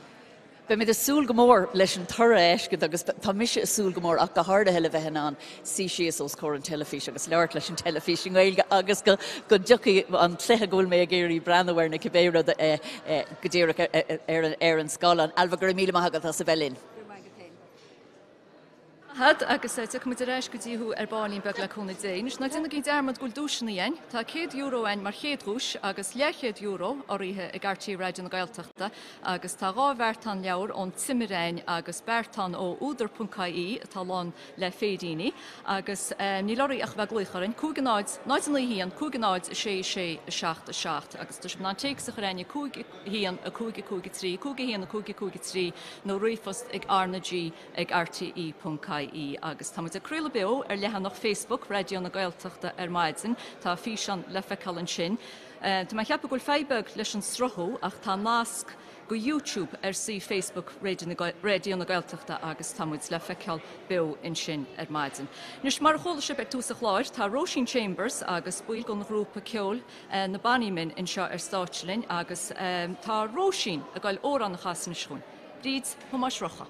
Beimid ag súil go mór leis an toradh a fheiscint agus tá mise ag súil go mór ach go háirithe le bheith in ann suí síos os comhair an teilifís agus labhairt leis an teilifís i nGaeilge agus go go dtiocfaidh an cluiche go bhfuil mé ag iarraidh breathnú air nó cibé rud go díreach ar an scáileán. Ailbhe, go raibh míle maith agat as a bheith linn. Go raibh maith agat féin. Agat agus tiocfaidh muid ar ais go dtí thú ar baillín beag le cúnamh Dé. Anois, ná déanaigí dearmad go bhfuil duaiseanna againn. Tá €100 againn mar chéad dhuais agus leathchéad euro urraithe ag RTÉ Raidió na Gaeltachta agus tá 2 bheartán leabhar ón Timire againn agus beartán ó údar.ie atá lán le féiríní agus níl oraibh ach a bheith ag glaoch orainn, 5 0 0 9 1 5 0 6 6 7 7 agus tá sibh in ann téacs a chur chugainn 5 1 5 5 3 5 1 5 5 3 nó ríomhphost ag RnaG ag rte.ie agus tá muid ag craoladh beo ar leathanach Facebook Raidió na Gaeltachta ar maidin. Tá físeán le feiceáil ansin. Tá mé ag ceapadh go bhfuil fadhb beag leis an sruthú ach tá nasc go YouTube ar suíomh Facebook Raidió na Gaeltachta agus tá muid le feiceáil beo ansin ar maidin. Anois, mar a chuala sibh ag tús an chláir, tá Róisín Chambers agus baill den ghrúpa ceoil na Bonnymen anseo ar stáitse linn agus tá Róisín ag goil amhrán a chasadh anois chugainn. Bríd Thomáis Rocca.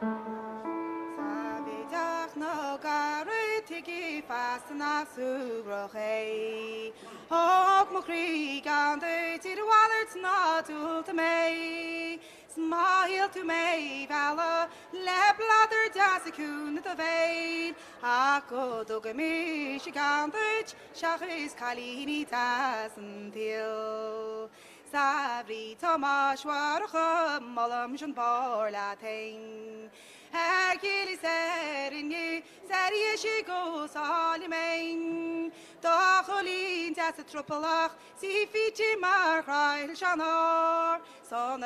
'S a bhí dteach na gcarad tuigí feasta nach súgrach é. Thóg mo chroí gan duit ar a mhalairt ná diúltaigh mé. 'S má shíl tú mé a mhealladh le bladar deas ciúin i do bhéil ach go dtuga mise ceann duit seachas cailíní deasa an tsaoil. 'S a Bhríd Thomáis Mharcha molaim an barr leat fhéin. Ar chéile 's ar inne 's ar dheis go sáile méin. Do chóilín deas trupallach 's í fite mar chreill an áir. 'S an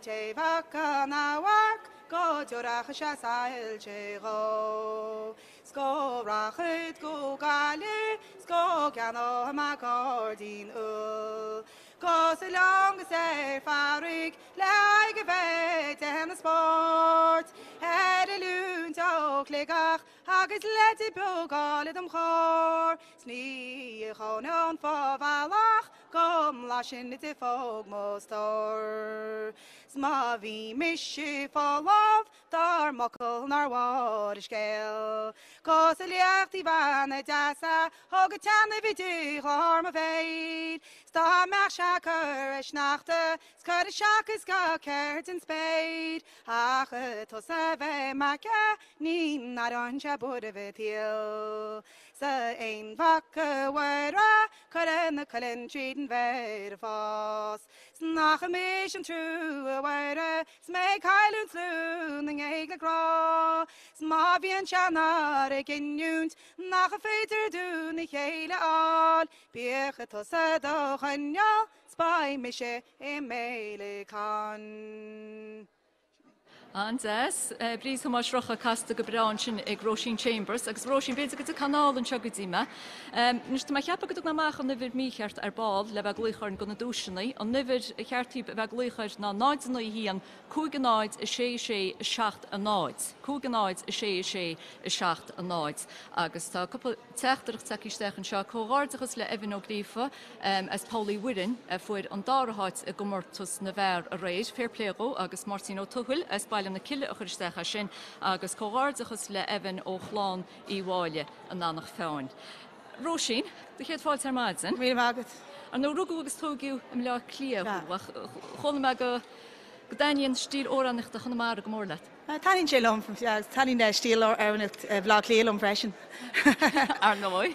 té bhfaca an amharc go dtabharfadh sé soilse dhó. 'S go rachad go Gaillimh 's go gceannóidh mé gairdín úll. 'Gus oileán 'gus ar farraige le aghaidh a bheith ag déanamh spóirt. Ar oiliúint ó Shligeach agus leide beag áille dom chór. 'S ní chónóinn fá bhealach go mblaisfinn de phóg mo stór. 'S má bhí mise folamh Dar m'fhocal nár mhór an scéal. 'Gus a liachtaí bána deasa thóg an tseanabh i dclár mo bhéil. 'S dá mbeadh sé ag cur a sneachta 's cur isteach is go ceird an spéir. Ach tusa bheith m'aice ní n-aireoinn sé buaireamh an tsaoil. 'S a aon mhac a Mhuire cuireadh na cuilinn tríd an bhféar ag fás. 'S nach mise an trua a Mhuire 'S mé ag cailliúint slú na ngéag le grá 'S má bhíonn sé inár gcinniúint Nach féidir dúinn a chéile a fháil Bíodh tusa do choinneáil 'S beidh mise i mBéileacán. An-deas. Bríd Thomáis Rocca casta go breá ansin ag Róisín Chambers. Agus Róisín, b'fhéidir go dtiocfaidh anall anseo go dtí mé. Anois, tá mé ag ceapadh go dtug mé amach an uimhir mícheart ar ball le bheith ag glaoch orainn do na duaiseanna. An uimhir cheart daoibh a bheith ag glaoch air ná 0 9 1 5 0 6 6 7 0. 5 0 6 6 7 0. Agus tá cúpla teachtaireacht tagtha isteach anseo. Comhghairdeachas le Evan Ó Gríofa as Poll Uí Mhuirinn a fuair an dara háit i gcomórtas na bhfear aréir. Fair play dhó agus Máirtín Ó Tuathail as Baile na Cille a chuir isteach é sin agus comhghairdeachas le Evan ó chlann Uí Mháille in Eanach Mheáin. Róisín, do chéad fáilte ar maidin. Go raibh míle maith agat. Ar ndóigh rugadh agus tóigeadh i mBleá Cliath thú ach chuala mé go dtaitníonn stíl amhránaíochta Chonamara go mór leat. Taitníonn sé liom, agus taitníonn stíl amhránaíocht Bhaile Átha Cliath liom freisin. Ar ndóigh.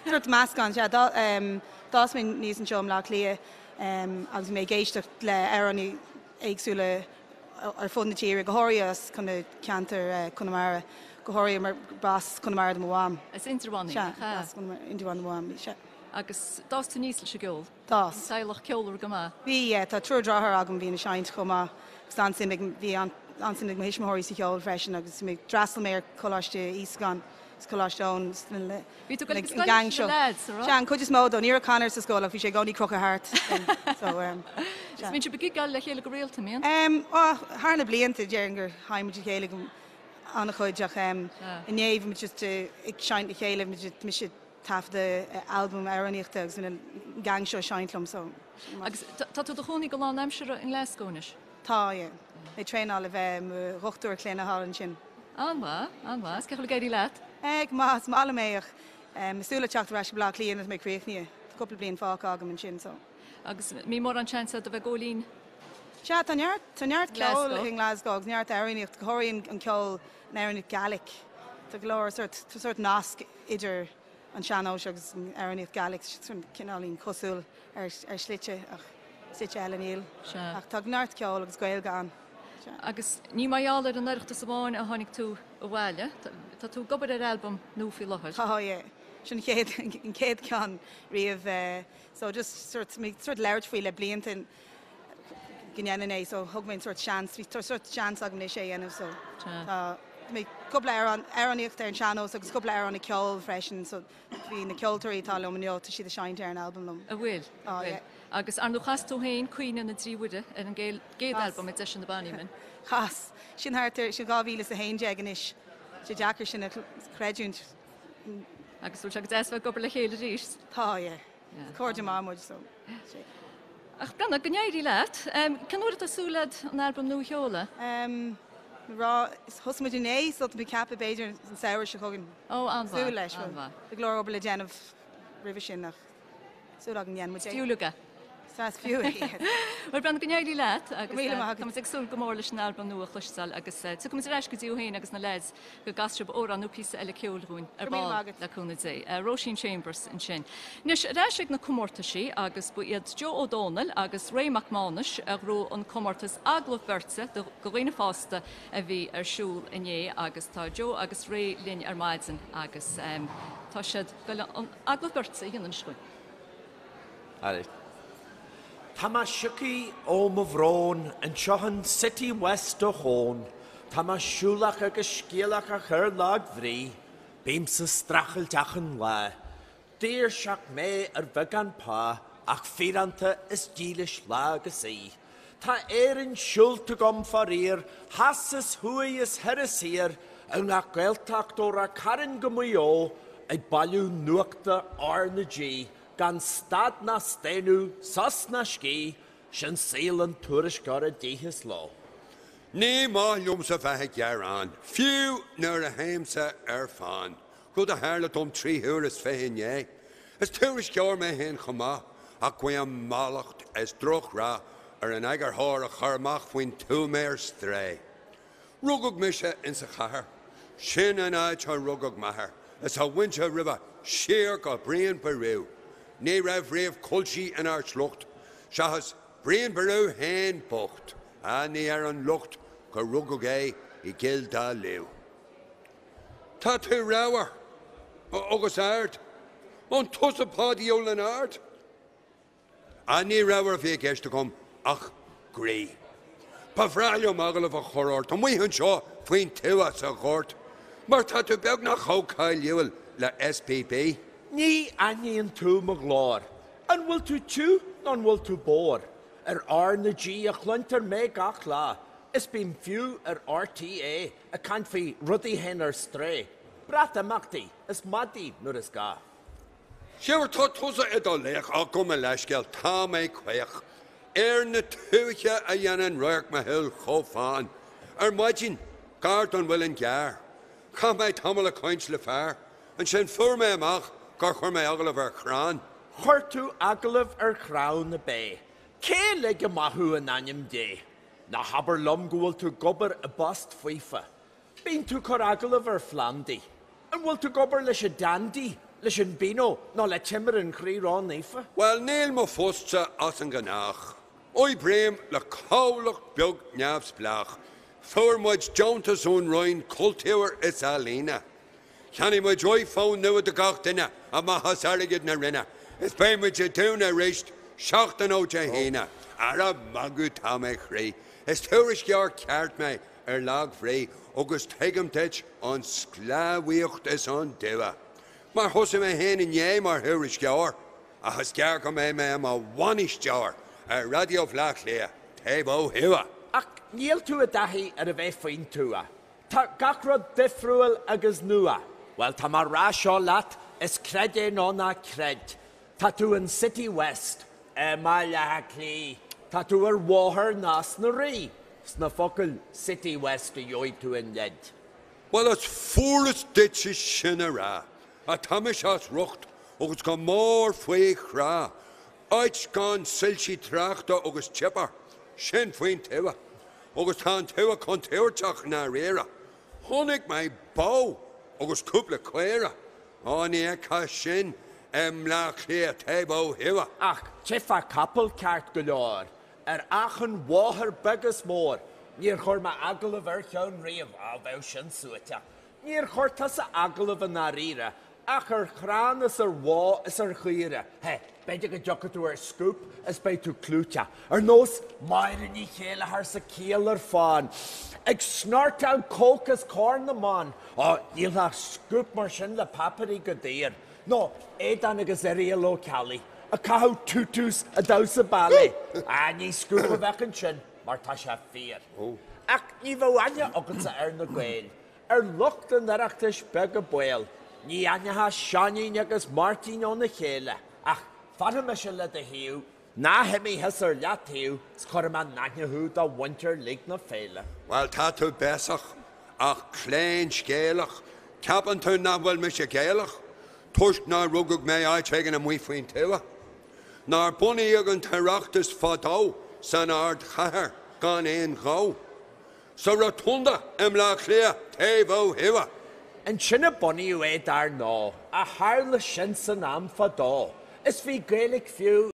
Sórt meascán, sea. D'fhás mé aníos anseo i mBleá Cliath agus bhí mé ag éisteacht le amhránaí éagsúla ar fud na tíre, go háirithe as ceantar Chonamara, go háirithe mar b'as Conamara do mo mham. As Indreabhán í, nach ea? Sea, as Indreabhán do mo mham, sea. Agus d'fhás tú aníos leis an gceol? D'fhás. Teaghlach ceolmhar go maith. Bhí, yeah. Tá triúr deartháir agam a bhíonn ag seinnt chomh maith agus an-suim ag, bhí an-suim ag mo thuismitheoirí sa cheol freisin agus bhí mé, d'fhreastail mé ar Choláiste Íosagáin agus Coláiste Eoin na, na, Bhí tú ag dul go scoil leis na lads, an raibh? Sea, an chuid is mó dó. Ní raibh Conor sa scoil ach bhí sé i gcónaí crochadh thart. So, um, sea. Is bíonn sibh ag gigeáil le chéile go rialta, an mbíonn? Um, oh, thar na blianta déarfainn gur sheinn muid le chéile go an-chuid ach um, inné bhí muid just ag seinnt le chéile, bhí muid, mise. taifeadadh albam amhránaíochta agus bhí an gang seo ag seinnt liom so. Agus tá tú i do chónaí go lánaimseartha i nGlasgow anois? Tá, yeah. Mé ag traenáil le bheith i mo dhochtúir clainne thall ansin. An-mhaith, an-mhaith. Is cén chaoi a bhfuil ag éirí leat? Eh, go maith, is maith liom é ach ag súil le teacht ar ais go Baile Átha Cliath nuair atá mé críochnaithe. Tá cúpla bliain fágtha agam ansin so. Agus an mbíonn mórán seans agat a bheith ag gabháil fhoinn? Sea, tá neart, tá neart ceoil i nGlasgow agus neart amhránaíocht, go háirithe an ceol, an amhránaíocht Gaelic. Tá go leor sort, tá sort nasc idir an sean-nós agus an amhránaíocht Gaelic, cineáilín cosúil ar ar shlite ach slite eile níl. Sea. Ach tá neart ceoil agus Gaeilge ann. Sea. Agus ní mar gheall ar an Oireachtas amháin a tháinig tú abhaile, tá tú ag obair ar albam nua faoi láthair. Tá, yeah. Sin an chéad, an chéad ceann riamh. So just sort, mé sort labhairt faoi le blianta go ndéanfainn é so thug mé an sort seans, bhí sort seans agam anois é a dhéanamh so tá mé cúpla amhrán, amhránaíocht ar an sean-nós agus cúpla amhrán ag ceol freisin so bhí na ceoltóirí atá liom inniu tá siad ag seinnt ar an albam liom. An bhfuil? Tá, yeah. Agus ar ndóigh chas tú féin Caoineadh na dTrí Mhuire ar an gcéad albam ag Deiseanna Bonnyman. Chas. Sin thart ar, sin 2011 anois. Tá sé deacair sin a chreidiúint. Agus bhfuil sé go deas bheith ag obair le chéile arís? Tá, yeah. Is cairde maith muid so. Ach Brenna, go n-éirí leat. Cén uair atá súil agat an albam nua a sheoladh? Rá, thosaigh muid inné so tá mé ag ceapadh b'fhéidir an samhradh seo chugainn. Ó, an-mhaith, Súil leis, bhuel, an-mhaith. tá go leor obair le déanamh roimhe sin ach súil agam go ndéanfaidh muid é. Is fiú uilig é. Is fiú é, yes. Bhuel Brenna, go n-éirí leat agus Go raibh míle maith agat. tá muid ag súil go mór leis an albam nua a chloisteáil agus tiocfaidh muid ar ais go dtí thú féin agus na leaids go gcasfaidh sibh amhrán nó píosa eile ceoil dhúinn ar Go raibh míle ball maith agat. le cúnamh Dé. Róisín Chambers ansin. Anois, ar ais ag na comórtaisí agus ba iad Joe Ó Dónaill agus Ray Mac Mánais a ghnóthaigh an comórtas agallamh beirte do dhaoine fásta a bhí ar siúl inné agus tá Joe agus Ray linn ar maidin agus tá siad ag goil an agallamh beirte a dhéanamh anois dhúinn. Alright. Tá mé sioctha ó mo bhrón anseo in City West ochón. Tá mé siúlach agus scéalach ach ar lag-bhrí. Bímse ag streachailt achan lá. Daoirseach mé ar bheagán pá ach fíreanta is dílis lá agus oíche. Tá Éirinn siúlta agam faraor, theas is thuaidh is thoir is thiar, i ngach Gaeltacht ó Ráth Cairn go Maigh Eo, ag bailiú nuachta R na G, gan stad ná staonadh, sos ná scíth, sin saol an tuairisceora d'oíche is ló. Ní maith liomsa bheith ag gearán, fiú nuair a théimse ar fán, rud a tharla dom 23 huaire inné. Is tuairisceoir mé féin chomh maith, ach guím mallacht is drochrath ar an eagarthóir a chuir amach faoin tuath mé ar strae. Rugadh mise insa chathair. Sin an áit ar rugadh m'athair is a mhuintir roimhe siar go Brian Boru. Ní raibh riamh culchie inár sliocht seachas Brian Boru fhéin bocht. Ah, ní ar an locht gur rugadh é i gCill Dá Lú. Tá tú ramhar agus ard. An tusa Páidí Ó Lionáird? Ah, ní ramhar a bhí i gceist agam ach groí. Ba bhreá liom agallamh a chur ort amuigh anseo faoin tuath sa ghort, mar tá tú beagnach chomh cáiliúil le SPB. Ní aithníonn tú mo ghlór. An bhfuil tú tiugh nó an bhfuil tú bodhar? Ar R na G a chluintear mé gach lá, is bím fiú ar RTÉ ag caint faoi rudaí a théann ar strae, Breatimeachtaí is madaí nuair is gá. Sea, tá tusa i do laoch, ach gabh mo leithscéal, tá mé caoch. Aer na tuaithe a dhéanann radharc mo shúl chomh fann. Ar maidin, gar don Mhuileann gCearr, chaith mé tamall ag caint le fear. Ansin fuair mé amach gur chuir mé agallamh ar chrann. Chuir tú agallamh ar chrann ab é? Cé a lig amach thú in ainm Dé? Ná habair liom go bhfuil tú ag obair i bpost faofa. Bíonn tú ag cur agallamh ar phlandaí. An bhfuil tú ag obair leis an Dandy, leis an Beano nó le Timire an Chroí Ró-Naofa? Bhuel, níl mo phostsa as an ngnách. Oibrím le comhlacht beag neamhspleách. Fuair muid deontas ón Roinn Cultúir is Ealaíne. Cheannaigh muid iPhone nua do gach duine amach as airgead na Roinne is beidh muid ag dúnadh arís seachtain ó Dé hAoine. Ara magadh tá mé chroí. Is tuairisceoir ceart mé ar lag-bhrí agus tuigim duit an sclábhaíocht is an dua. Mar thosaigh mé féin inné mar thuairisceoir ach is gearr go mbeidh mé i mo bhainisteoir ar Raidió Bhaile Átha Cliath taobh ó thuaidh. Ach níl tú i dtaithí ar a bheith faoin tuath. Tá gach rud difriúil agus nua. Bhuel, tá mé a rá seo leat, Is creid é nó ná creid, tá tú in City West i mBaile Átha Cliath, tá tú ar Bhóthar Nás na Rí, sna focail City West a gheobhaidh tú an leid. Bhuel, is furast duitse sin a rá, ach tá mise as riocht agus go mór faoi chrá, áit gan soilsí tráchta agus teipar, sin faoin tuath. Agus tá an tuath contúirteach i ndáiríre. Chonaic mé bó agus cúpla caora. Á, ní fheicfeá sin i mBleá Cliath taobh ó thuaidh. Ach tchífeá capall ceart go leor ar achan bhóthar beag is mór. Níor chuir mé agallamh ar cheann riamh, á, bheadh sin suaiteach. Níor chuir tusa agallamh i ndáiríre ach ar chrann is ar bhó is ar chaora. Hé, b'fhéidir go dtiocfaidh tú ar scúp is beidh tú clúiteach, ar nós Máire Ní Chéileachair sa Ciall ar Fán, ag snortáil coke os comhair na mban. Ó, dhíolfadh scúp mar sin le páipéirí go daor. Nó Aodán agus Irial Ó Ceallaigh ag caitheamh tutus ag damhsa ballet. Á, ní scúp a bheadh ansin mar tá sé fíor. Ach ní bheadh aithne agatsa ar na Gaeil. Ar lucht an Oireachtais beag an baol, ní aithneofá Seáinín agus Máirtín óna chéile, ach fanfaidh mise le do thaobh, ná himigh thusa ar leataobh 's cuirfidh mé in aithne thú do mhuintir uilig na féile. Bhuel, tá tú béasach, ach claonscéalach, ceapann tú nach bhfuil mise Gaelach, toisc nár rugadh mé áit éigin amuigh faoin tuath? Nár bunaíodh an tOireachtas fadó san ardchathair gan aon ghó? Sa Rotunda i mBleá Cliath taobh ó thuaidh. Ansin a bunaíodh é dar ndóigh, a tharla sin san am fadó, is bhí Gaeilge fiú.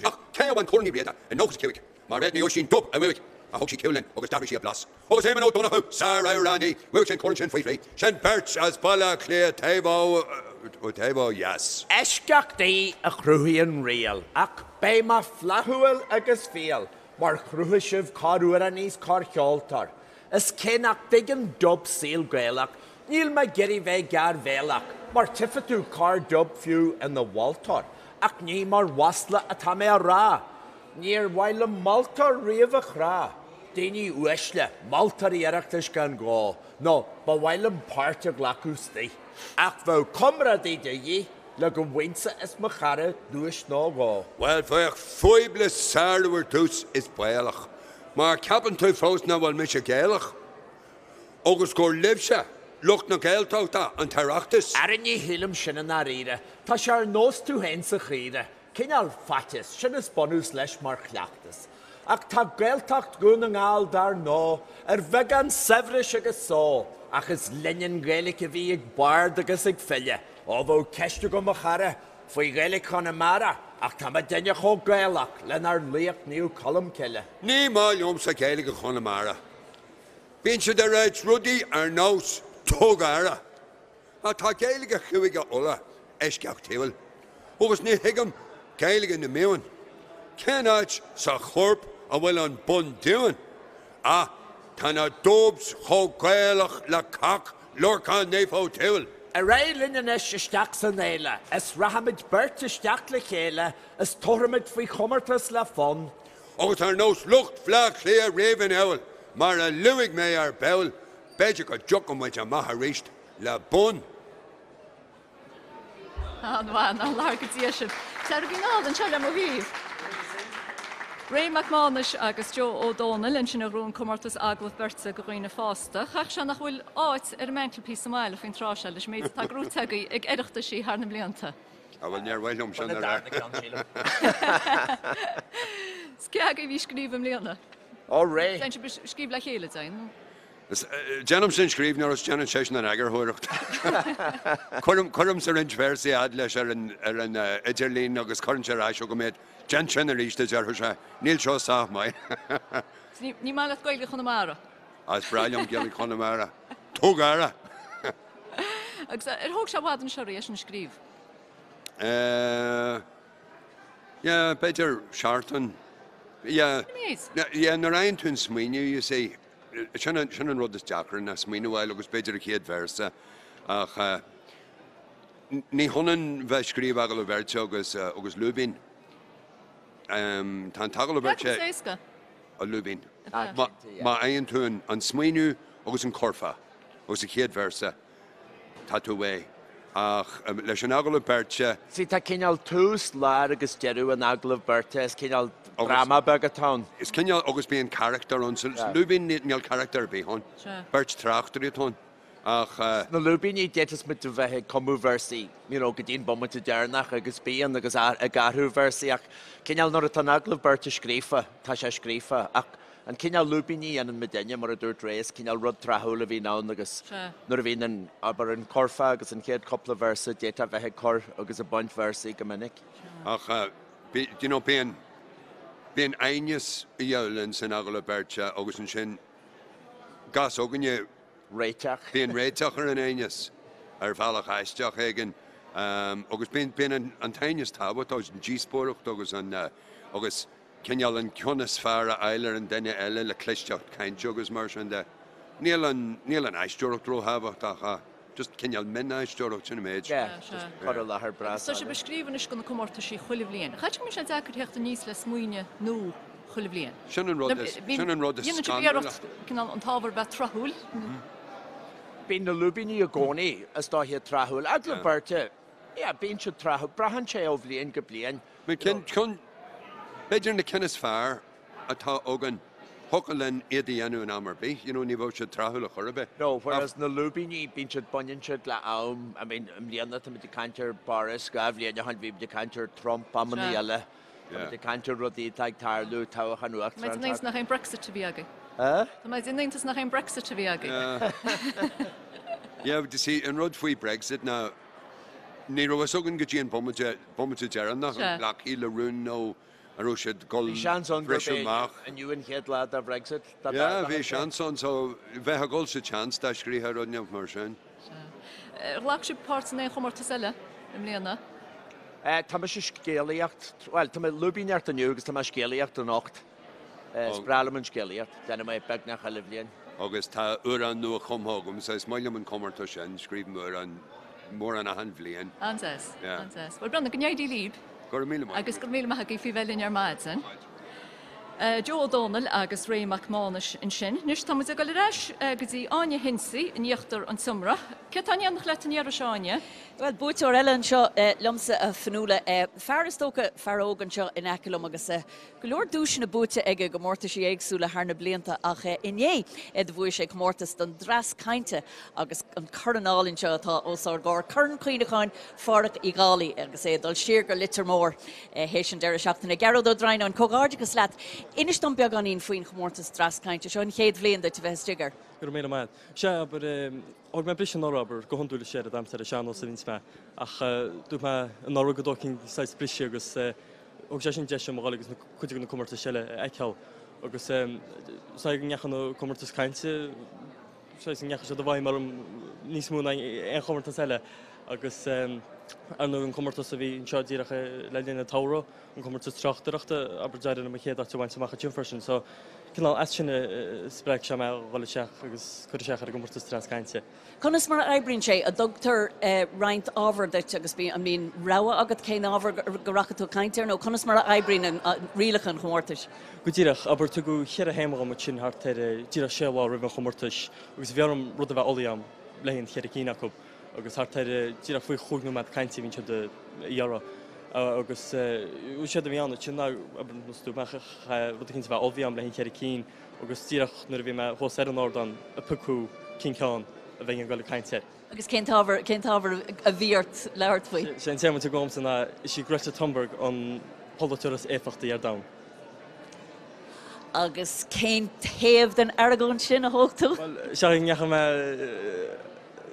Ach cé a bhain Corn Uí Riada i 95? Mairéad Ní Oisín Dub a bhuaigh, ach thug sí cúl linn agus d'athraigh sí a blas. Agus Éamonn Ó Donnchú, sár-amhránaí, bhuaigh sé an corn sin faoi thrí. Sin beirt as Baile Átha Cliath taobh ó, taobh ó dheas. Eisceacht í a chruthaíonn riail, ach beidh mé flaithiúil agus fial, mar chruthaigh sibh corr-amhránaí 's corr-cheoltóir. Is cé nach dtuigeann Dub saol Gaelach, níl mé ag iarraidh bheith gearrbhéalach, mar tchífidh tú corr-Dub fiú ina mholtóir. Ach ní mar mhasla atá mé á rá. Níor mhaith liom moltóir riamh a chrá. Daoine uaisle, moltóirí Oireachtais gan ghó, nó ba mhaith liom páirt a ghlacadh istigh. Ach bheadh comrádaí de dhíth le go bhfaighinnse is mo chara duais nó dhó. Bhuel, bheadh fadhb le sárú ar dtús is baolach. Mar ceapann tú fós nach bhfuil mise Gaelach? Agus gur libhse, lucht na Gaeltachta, an tOireachtas? Ara ní shílim sin i ndáiríre. Tá sé ar nós tú féin 's a chaoire. Cineál faitíos, sin is bunús leis mar chleachtas. Ach tá Gaeltacht Dhún na nGall dar ndóigh, ar bheagán saibhris agus só, ach is linn an Ghaeilge a bhí ag bard agus ag file. Ó bheadh ceist agam a chara, faoi Ghaeilge Chonamara, ach tá muidinne chomh Gaelach lenár laoch Naomh Colm Cille. Ní maith liomsa Gaeilge Chonamara. Bíonn siad ag ráit rudaí ar nós 'Tug aire'. Ach tá Gaeilge Chúige Uladh eisceachtúil. Agus ní thuigim Gaeilge na Mumhan. Cén áit sa chorp a bhfuil an bundúin? Ach tá na Dubs chomh Gaelach le cac Lorcán Naofa O'Toole. Ar aghaidh linn anois isteach san fhéile, is rachaimid beirt isteach le chéile is tabharfaimid faoi chomórtas le fonn. Agus ar nós lucht Bhleá Cliath riamh anall, mar a luaigh mé ar ball, b'fhéidir go dtiocfaidh muid amach arís le bonn. An-mhaith, nár lar go Dia sibh. Searagaí anall anseo le mo thaobh. Ray Mac Mánais agus Joe Ó Dónaill ansin a ghnóthaigh an comórtas agallamh beirte do dhaoine fásta. Chaithfeadh sé nach bhfuil áit ar an mantelpiece sa mbaile faoin tráth seo leis an méid atá gnóthaithe agaibh ag Oireachtaisí thar na mblianta. Ah bhuel níor mhaith liom sin a rá. Is cé agaibh a bhí ag scríobh i mbliana? Ó Ray. Déan sibh scríobh le chéile, deimhin? Déanaimse an scríbhneoireacht, déanann seisean an eagarthóireacht. Cuirimse roinnt véarsaí fhad leis ar an idirlíon agus cuireann sé ar ais chugam iad. Déan sin arís, a déarfadh sé. Níl seo sách maith. Ní maith leat Gaeilge Chonamara? Is breá liom Gaeilge Chonamara. Tóg aire! Agus ar thóg sé i bhfad anseo é sin a scríobh? Eh, yeah, b'fhéidir seachtain. Yeah. Yeah, nuair a fhaigheann tú an smaoineamh, you see. Sin an, sin an rud is deacra ná smaoineamh a fháil agus b'fhéidir an chéad véarsa ach eh, ní hionann bheith ag scríobh agallamh beirte agus, agus lúibín. Tá an t-agallamh beirte. Cé acu is éasca? An lúibín. Má fhaigheann tú an smaoineamh agus an curfá agus an chéad véarsa, tá tú réidh. Ach leis an agallamh beirte. See, tá cineál tús, lár agus deireadh an agallaimh beirte, is cineál dráma beag atá ann. Is cineál, agus bíonn carachtar ann. Sa lúibín níl carachtar ar bith ann. Beirt tráchtairí atá ann. Ach. Sna lúibíní, d'fhéadfadh muid a bheith ag cumadh véarsaí, you know, go dtí an bomaite deireanach agus bíonn agus ag athrú véarsaí ach cineál nuair atá an agallamh beirte scríofa, tá sé scríofa ach an cineál lúibíní a dhéanann muidinne, mar a dúirt Ray, is cineál rud tráthúil a bhíonn ann agus nuair a bhíonn an, abair, an curfá agus an chéad cúpla véarsa, d'fhéadfá bheith ag cur agus ag baint véarsaí go minic. Ach, do you know, bíonn, bíonn aighneas a dhíobháil linn san agallamh beirte agus ansin gach againne, réiteach. Bíonn réiteach ar an aighneas ar bhealach aisteach éigin agus bíonn, bíonn an t-aighneas tábhachtach agus an díospóireacht agus an, agus cineál an ceann is fearr a fháil ar an duine eile le clisteacht cainte agus mar sin de. Níl an, níl an aisteoireacht róthábhachtach ach just cineál mion-aisteoireacht, sin an méid. Yeah, just cur i láthair breá Agus tá sibh ag scríobh anois do na comórtaisí chuile bhliain. Caithfidh go mbíonn sé deacair theacht aníos le smaoineamh nua chuile bhliain. Sin an rud is, sin an rud is Dhéanann sibh scanrúla. iarracht cineál an t-ábhar bheith tráthúil. Bíonn na lúibíní i gcónaí, is dóiche, tráthúil. Agallamh beirte, yeah, bíonn siad tráthúil. Braitheann sé ó bhliain go bliain. Na cinn, cinn, b'fhéidir na cinn is fearr atá againn, thiocfadh linn iad a dhéanamh in am ar bith, you know, ní bheadh siad tráthúil a chor ar bith. No, whereas na lúibíní, bíonn siad, baineann siad le am, I mean, i mbliana táimid ag caint ar Boris, 2 bhliain ó shin bhí muid ag caint ar Trump, amannaí eile, táimid ag caint ar rudaí atá ag tarlú, toghchán Tá mé in uachtarán, iontas nach é an Brexit a bhí agaibh. Huh? Tá mé in iontas nach é an Brexit a bhí agaibh. Yeah, but you see, an rud faoi Brexit ná, Ní raibh fhios againn go dtí an bomaite, bomaite deireanach an nglacfaí le rún nó an raibh siad ag dul Bhí seans ann gurb briseadh é amach. inniu an chéad lá de Bhrexit, dá Yeah, dtarlódh bhí sé. seans ann so bheith ag dul sa tseans dá scríofá rud inteacht mar sin. Sea. Ar ghlac sibh páirt in aon chomórtas eile i mbliana? Tá mise ag scéalaíocht, bhuel, tá mé lúibíneacht inniu agus tá mé ag scéalaíocht anocht. Is breá liom an scéalaíocht, déanaim é beagnach chuile bhliain. Agus tá amhrán nua cumtha agamsa, is maith liom an comórtas sin, scríobhaim amhrán, mórán achan bhliain. An-deas, an-deas. Bhuel, Breandán, go n-éirí libh. Go raibh míle maith agat. Agus go raibh míle maith agaibh faoi bheith linn ar maidin. Joe Ó Dónaill agus Ray Mac Mánais ansin. Anois tá muid ag dul ar ais go dtí Áine Hensey in íochtar an tseomra. Cé atá in éineacht leat an iarraidh seo, Áine? Bhuel, buaiteoir eile anseo liomsa, a Fionnuala. Fear is dócha, fear óg anseo in aice liom agus Go leor duaiseanna buaite aige i gcomórtaisí éagsúla thar na blianta ach inné do bhuaigh sé comórtas don dreas cainte agus an corn álainn seo atá os ár gcomhair, Corn Cuimhneacháin Phádhraic Uí Dhálaigh agus é ag dul siar go Leitir Móir théis an deireadh seachtaine. Gearóid Ó Droighneáin, comhghairdeachas leat. Inis dom beagáinín faoin chomórtas dreas cainte seo, an chéad bhliain duit a bheith istigh air. Go raibh míle maith agat. Sea, abair, thóg mé briseadh anuraidh, abair, go hiondúil is ar an damhsa ar an sean-nós a bhíonns mé ach dúirt mé anuraidh go dtógfainn saghas briseadh agus Thug sé sin deis dom a dhul agus cuid de na comórtais eile a fheiceáil agus saghas go ndeachaigh na comórtais cainte, saghas go ndeachaigh siad i bhfeidhm orm níos mó ná aon chomórtas eile agus ar ndóigh an comórtas a bhí anseo díreach le linn an tsamhraidh, an comórtas tráchtaireachta, abair d'éirigh liom an chéad áit a bhaint amach ansin freisin. So cineál as sin a spreag sé mé a dhul isteach agus cur isteach ar an gcomórtas dreas cainte. Conas mar a oibríonn sé? An dtugtar roinnt ábhar duit agus an mbíonn rogha agat cén ábhar go rachaidh tú ag caint air nó conas mar a oibríonn rialacha an chomórtais? Go díreach, abair, tugadh cheithre théama dhom ansin thart ar díreach sé lá roimh an chomórtais agus bhí orm rud a bheith ullmhaithe agam le haghaidh an cheithre cinn acu agus thart ar díreach faoi chúig nóiméad cainte a bhíonn siad a iarraidh agus is éard a bhí ann ansin ná, abair, nós dúirt mé, rud eicínt a bheith ullmhaithe agam le haghaidh an cheithre cinn. Agus díreach nuair a bhí mé thuas ar an ardán a piocadh cén ceann a bheinn ag dul ag caint air. Agus cén t-ábhar, cén t-ábhar a bhí ort labhairt faoi? Sé an téama atá agamsa ná is í Greta Thunberg an polaiteoir is éifeachtaí ar domhan. Agus cén taobh den argóint sin a thóg tú? Bhuel, seo go ndeachaigh mé,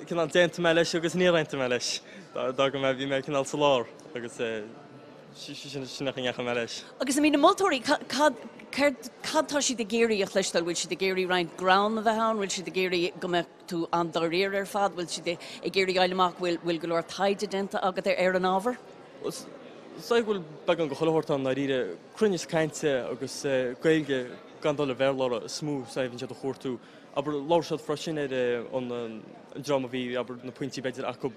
cineál d'aontaigh mé leis agus níor aontaigh mé leis. D'fhág mé, bhí mé cineál sa lár agus sin an chaoi a ndeachaigh mé leis. Agus I mean na moltóirí, cad, céard, cad tá siad ag iarraidh a chloisteáil? Bhfuil siad ag iarraidh roinnt greann a bheith ann? Bhfuil siad ag iarraidh go mbeadh tú an-dáiríre ar fad? Bhfuil siad ag iarraidh a fháil amach bhfuil, bhfuil go leor taighde déanta agat ar an ábhar? Is dóigh go bhfuil beagán de chuile shórt ann i ndáiríre. Cruinneas cainte agus Gaeilge gan dul ar Bhéarla is mó a bhíonn siad a chuartú. Abair, labhair siad freisin ar an dream a bhí, abair, na pointí b'fhéidir acu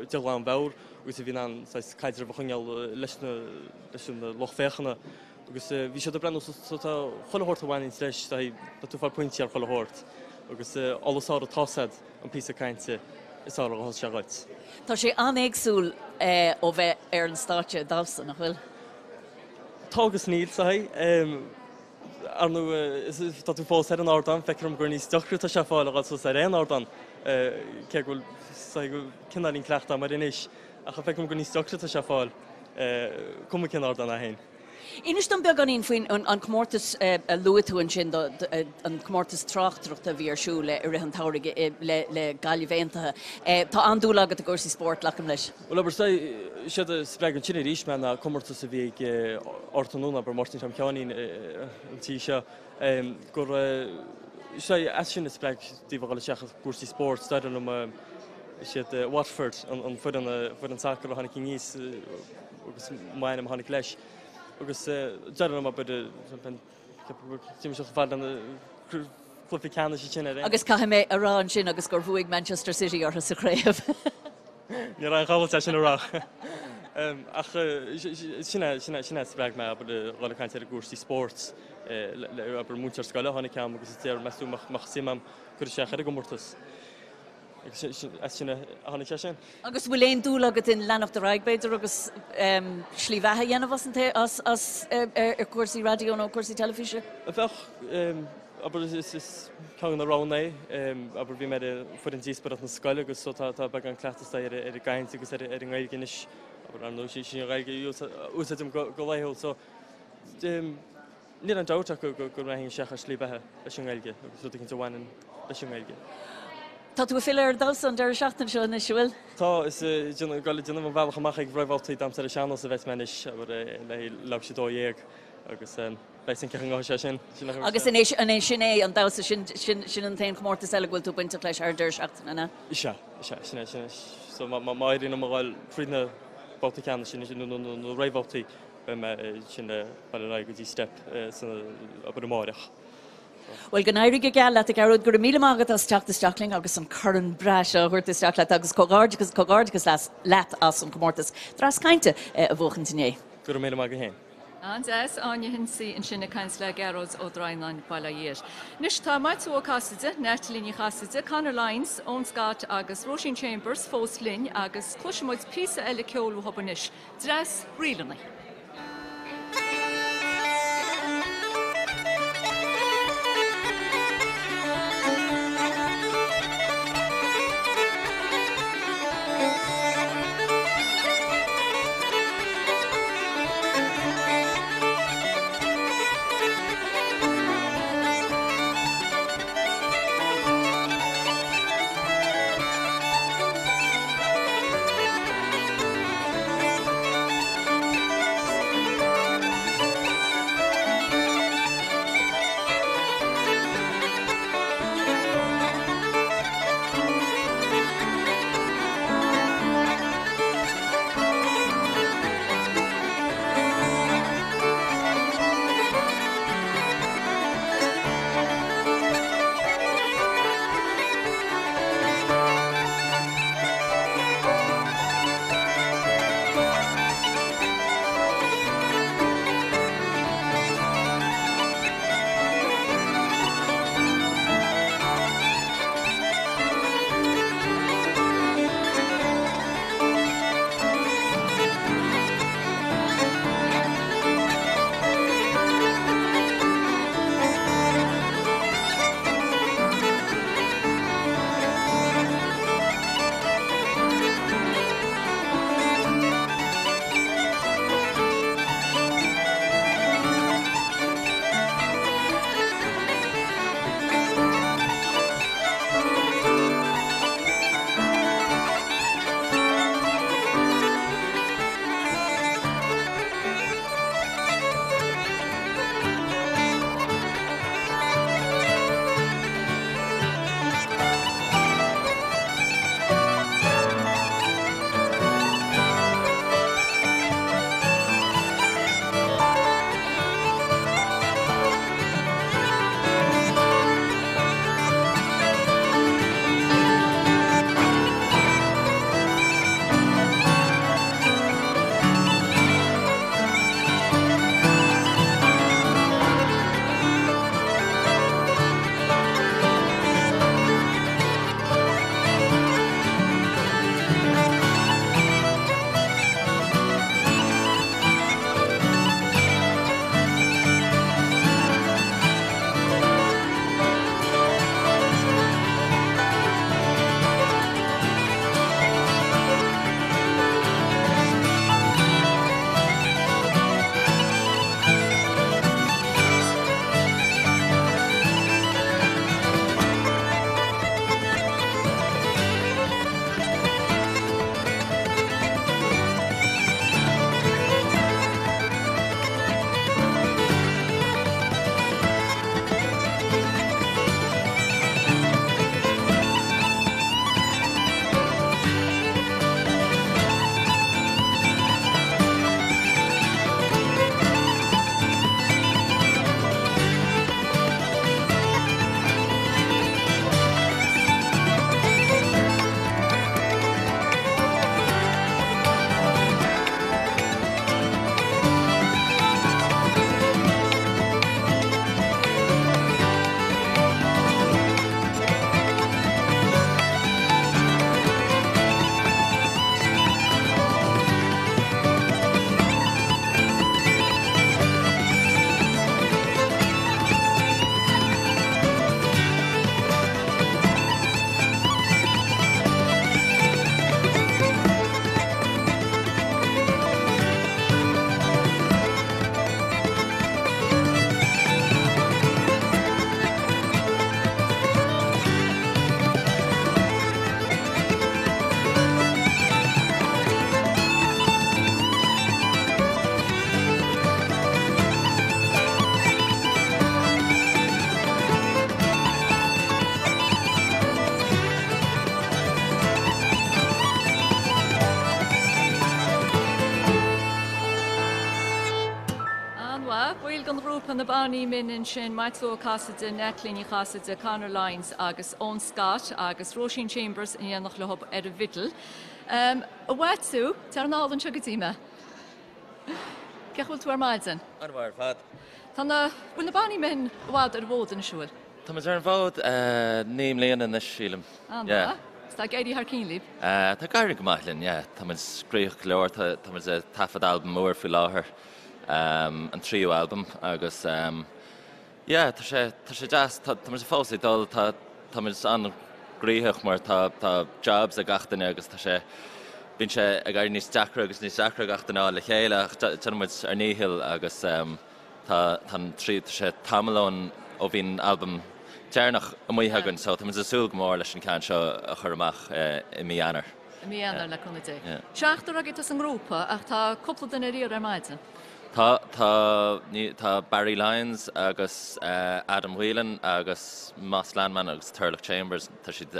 de ghlanmheabhair agus a bhí in ann saghas caidreamh a choinneáil leis na, leis an lucht féachana agus bhí siad ag breathnú so tá chuile shórt a bhaineanns leis, tá tú ag fáil pointí ar chuile shórt agus al is fearr atá siad an píosa cainte is fearr a ghabhfas sé dhuit. Tá sé an-éagsúil ó bheith ar an stáitse ag damhsa, nach bhfuil? Tá agus níl, sa Ar ndóigh, tá tú fós ar an ardán, feictear dom gur níos deacra atá sé fáil a dhul suas ar aon ardán, cé go bhfuil cineáilín cleachta agam air anois, ach feictear dom gur níos deacra atá sé fáil, cuma cén ardán é féin. Inis dom beagáinín faoin an comórtas a luaigh tú ansin, an comórtas tráchtaireachta a bhí ar siúl i rith an tsamhraidh le Gaillimh Aontaithe. Tá an-dúil agat i gcúrsaí spóirt, glacaim leis. Bhuel, abair, séard a spreag ansin arís mé ná comórtas a bhí ag Ard an Dúin, abair, Máirtín Tom Sheáinín an tí seo, gur sé as sin a spreag daoibh a dhul isteach i gcúrsaí spóirt. D'éirigh liom, is iad Watford an foireann, foireann sacair a tháinig aníos agus m'ainm a tháinig leis. Agus d'éirigh liom, abair, D'imigh sé chomh fada lena chluiche ceannais ansin ar aon. Agus caithfidh mé a rá ansin agus gur bhuaigh Manchester City orthu sa chraobh. Ní raibh aon chábailt é sin a rá. Ach sin é, sin é, sin é a spreag mé, abair, dhul ag caint ar gcúrsaí spóirt le, abair, múinteoir scoile a tháinig chugam agus a deir, meas tú mbeadh suim a'm cur isteach ar an gcomórtas. Agus as sin a tháinig sé sin. Agus bhfuil aon dúil agat in leanacht ar aghaidh, b'fhéidir, agus slí bheatha a dhéanamh as an as as ar cúrsaí raidió nó cúrsaí teilifíse? Bheadh, abair, is ceann de na roghanna é. Abair, bhí mé ar foireann díospóireachta na scoile agus so tá tá beagán cleachtas ar ar an gcaint agus ar ar an nGaeilge anois. Abair, ar ndóigh, sin an Ghaeilge a úsáidim go go laethúil so Níl aon dabht ach go rachainn isteach ar slí beatha leis an nGaeilge agus rud éicint a bhaineann leis an nGaeilge. Tá tú ag filleadh ar an damhsa an deireadh seachtaine seo anois, an bhfuil? Tá, is ag dul ag déanamh an bhealach amach ag réamhbhabhtaí Damhsa ar an Sean-Nós a bheas mé anois, abair, le leathuair tar éis 12 agus beidh sin cén chaoi a ngabhfaidh sé sin. Agus an é, an é sin é an damhsa, sin, sin, sin an t-aon chomórtas eile go bhfuil tú bainteach leis thar an deireadh seachtaine, an ea? Is ea, is ea, sin é, sin é. So má, má éiríonn liom a dhul fríd na babhtaí ceannais sin, nó na réamhbhabhtaí, Beidh mé sin le dul ar aghaidh go dtí Steip san abair amáireach. Bhuel, go n-éirí go geal leat, a Ghearóid. Go raibh míle maith agat as teacht isteach linn agus an corn breá seo a thabhairt isteach leat agus comhghairdeachas, comhghairdeachas leat as an chomórtas dreas cainte a bhuachaint inné. Go raibh míle maith agat féin. An-deas, Áine Hensey ansin ag caint le Gearóid Ó Droighneáin, Baile Átha Fhiais. Anois tá Maitiú Ó Casaide, Natalie Ní Chasaide, Conor Lyons, Eoin Scott agus Róisín Chambers fós linn agus cloisfidh muid píosa eile ceoil uathu anois. Dreas ríleanna. Tá na Bonny Min ansin, Maitiú Ó Casaide, Natalie Ní Chasaide, Conor Lyons agus Eoin Scott agus Róisín Chambers in éineacht leo ar an bhfidil. A Mhaitiú, tar anall anseo go dtí mé. Cén chaoi a bhfuil tú ar maidin? An-mhaith ar fad. Tá na, bhfuil na Bonny Min i bhfad ar an bhfód anois, an bhfuil? Tá muid ar an bhfód 9 mbliana anois, sílim. An-mhaith. Is tá ag éirí thar cinn libh? Tá ag éirí go maith linn, yeah. Tá muid gnoitheach go leor, tá muid ag taifead albam úr faoi láthair, an tríú albam, agus yeah, tá sé, tá sé deas, tá muid fós ag dul, tá, tá muid an-ghnoitheach mar tá, tá jobs ag gach duine agus tá sé, bíonn sé ag éirí níos deacra agus níos deacra gach duine a fháil le chéile ach déanann muid ár ndícheall agus Tá an trí, tá sé tamall ón, ó bhí an albam deireanach amuigh againn so tá muid ag súil go mór leis an ceann seo a chur amach i mí Eanáir. I mí Eanáir, le cúnamh Dé. Seachtar agaibh atá sa ngrúpa ach tá cúpla duine ar iarraidh ar maidin. Tá, tá, ní, tá Barry Lyons agus Adam Whelan agus Moss Landman agus Turlough Chambers, tá siad,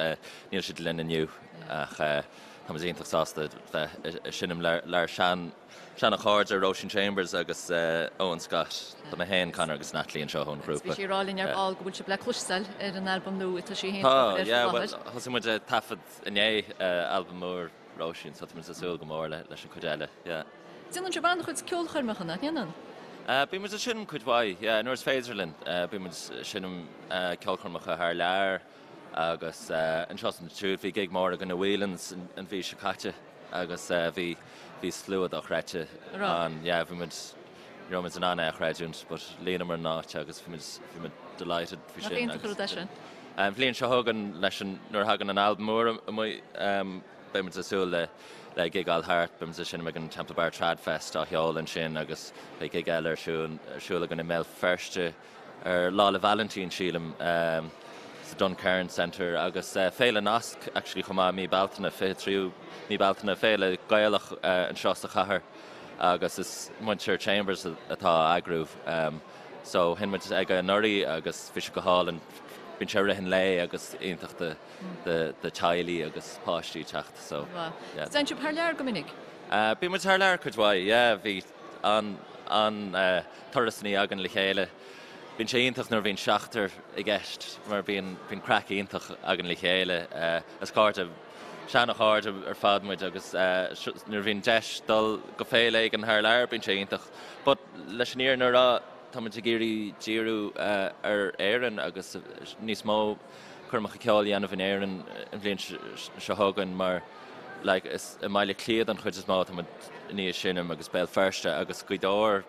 níl siad linn inniu ach tá muid iontach sásta bheith ag seinm lenár sean, Seana-chairde, Róisín Chambers agus Eoin Scott. Tá mé féin, Conor agus Natalie anseo ón ghrúpa. Bhí sí ag rá linn ar ball go bhfuil sibh le cloisteáil ar an albam nua atá sí féin ag obair air faoi láthair. Tá, yeah, thosaigh muid ag taifead inné albam úr Róisín so tá muid ag súil go mór leis an chuid eile, yeah. Déanann sibh an-chuid ceolchoirmeacha, nach ndéanann? Bíonn muid ag seinm cuid mhaith, yeah, nuair is féidir linn. Bíonn muid ag seinm ceolchoirmeacha thar lear agus anseo is ansiúd. Bhí gig mór againn i Whelan's an mhí seo caite. agus bhí, bhí slua dochreidte ann. Yeah, bhí muid, ní raibh muid in ann é a chreidiúint but líonamar an áit agus bhí muid, bhí muid delighted faoi sin. Nach iontach an rud é sin. An bhliain seo chugainn leis an, nuair a thagann an albam úr amuigh, beidh muid ag súil le, le gigeáil thart, beidh muid ag seinm ag an Temple Bar Tradfest á sheoladh ansin agus beidh gig eile ar siúl, ar siúl againn i mBéal Feirste ar Lá 'le Vailintín, sílim, sa Duncairn Centre agus Féile Nasc actually chomh maith, mí Bealtaine, 23ú mí Bealtaine, féile Gaelach anseo sa chathair agus is muintir Chambers atá á eagrú. So sheinn muid aige anuraidh agus bhí sé go hálainn, bíonn sé i rith an lae agus iontach do do teaghlaigh agus páistí teacht so yeah. Téann sibh thar lear go minic? Bíonn muid thar lear cuid mhaith, yeah, bhí an an-turasanna againn le chéile. Bíonn sé iontach nuair a bhíonn seachtar i gceist mar bíonn bíonn craic iontach againn le chéile. Is cairde, seana-chairde ar fad muid agus nuair a bhíonn deis dul go féile éigin thar lear bíonn sé iontach. But leis an fhírinne a rá tá muid ag iarraidh díriú ar Éirinn agus níos mó coirmeacha ceoil a dhéanamh in Éirinn an bhliain seo chugainn mar like is i mBaile Átha Cliath an chuid is mó atá muid i ndiaidh seinm agus Béal Feirste agus Gaoth Dobhair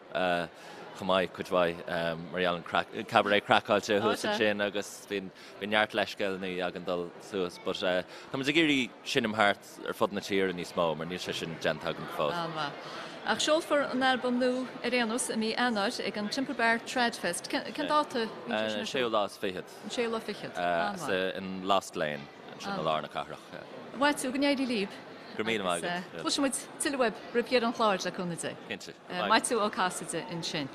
chomh maith cuid mhaith mar gheall an Cabaret Craiceáilte thuas ansin agus bíonn neart leithscéalnaí againn dul suas but tá muid ag iarraidh seinm thart ar fud na tíre níos mó mar níl sé sin déanta againn go fóill. An-mhaith. Ach seolfar an albam nua ar aon nós i mí Eanáir ag an Temple Bar Tradfest. Cén dáta a bhíonn sé sin ar siúl? An séú lá is fichead. An séú lá fichead. An-mhaith. In Lost Lane ansin i lár na cathrach. A Mhaitiú, go n-éirí libh. Go raibh míle maith agat. Agus cloisfidh muid tuilleadh uaibh roimh dheireadh an chláir, le cúnamh Dé. Cinnte. Maitiú Ó Casaide ansin.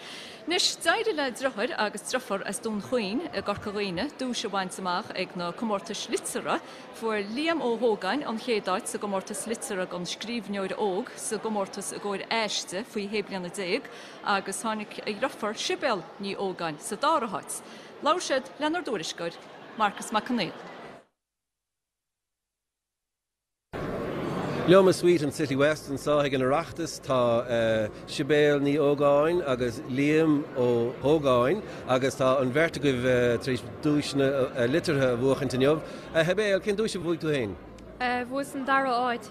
Anois, d'éirigh le driotháir agus driofúr as Dún Chaoin i gCorca Dhuibhne duais a bhaint amach ag na comórtais liteartha. Fuair Liam Ó hÓgáin an chéad áit sa gcomórtas liteartha don scríbhneoir óg sa gcomórtas i gcomhair aiste faoi shé bliana déag agus tháinig a dhriofúr Sibéal Ní Ógáin sa dara háit. Labhair siad lenár dtuairisceoir, Marcas Mac Conghail. Liom i Suite an City West anseo ag an Oireachtas tá Sibéal Ní Ógáin agus Liam Ó hÓgáin agus tá an bheirt agaibh tar éis duaiseanna liteartha a bhuachaint inniu. A Shibéal, cén duais a bhuaigh tú féin? Bhuas an dara háit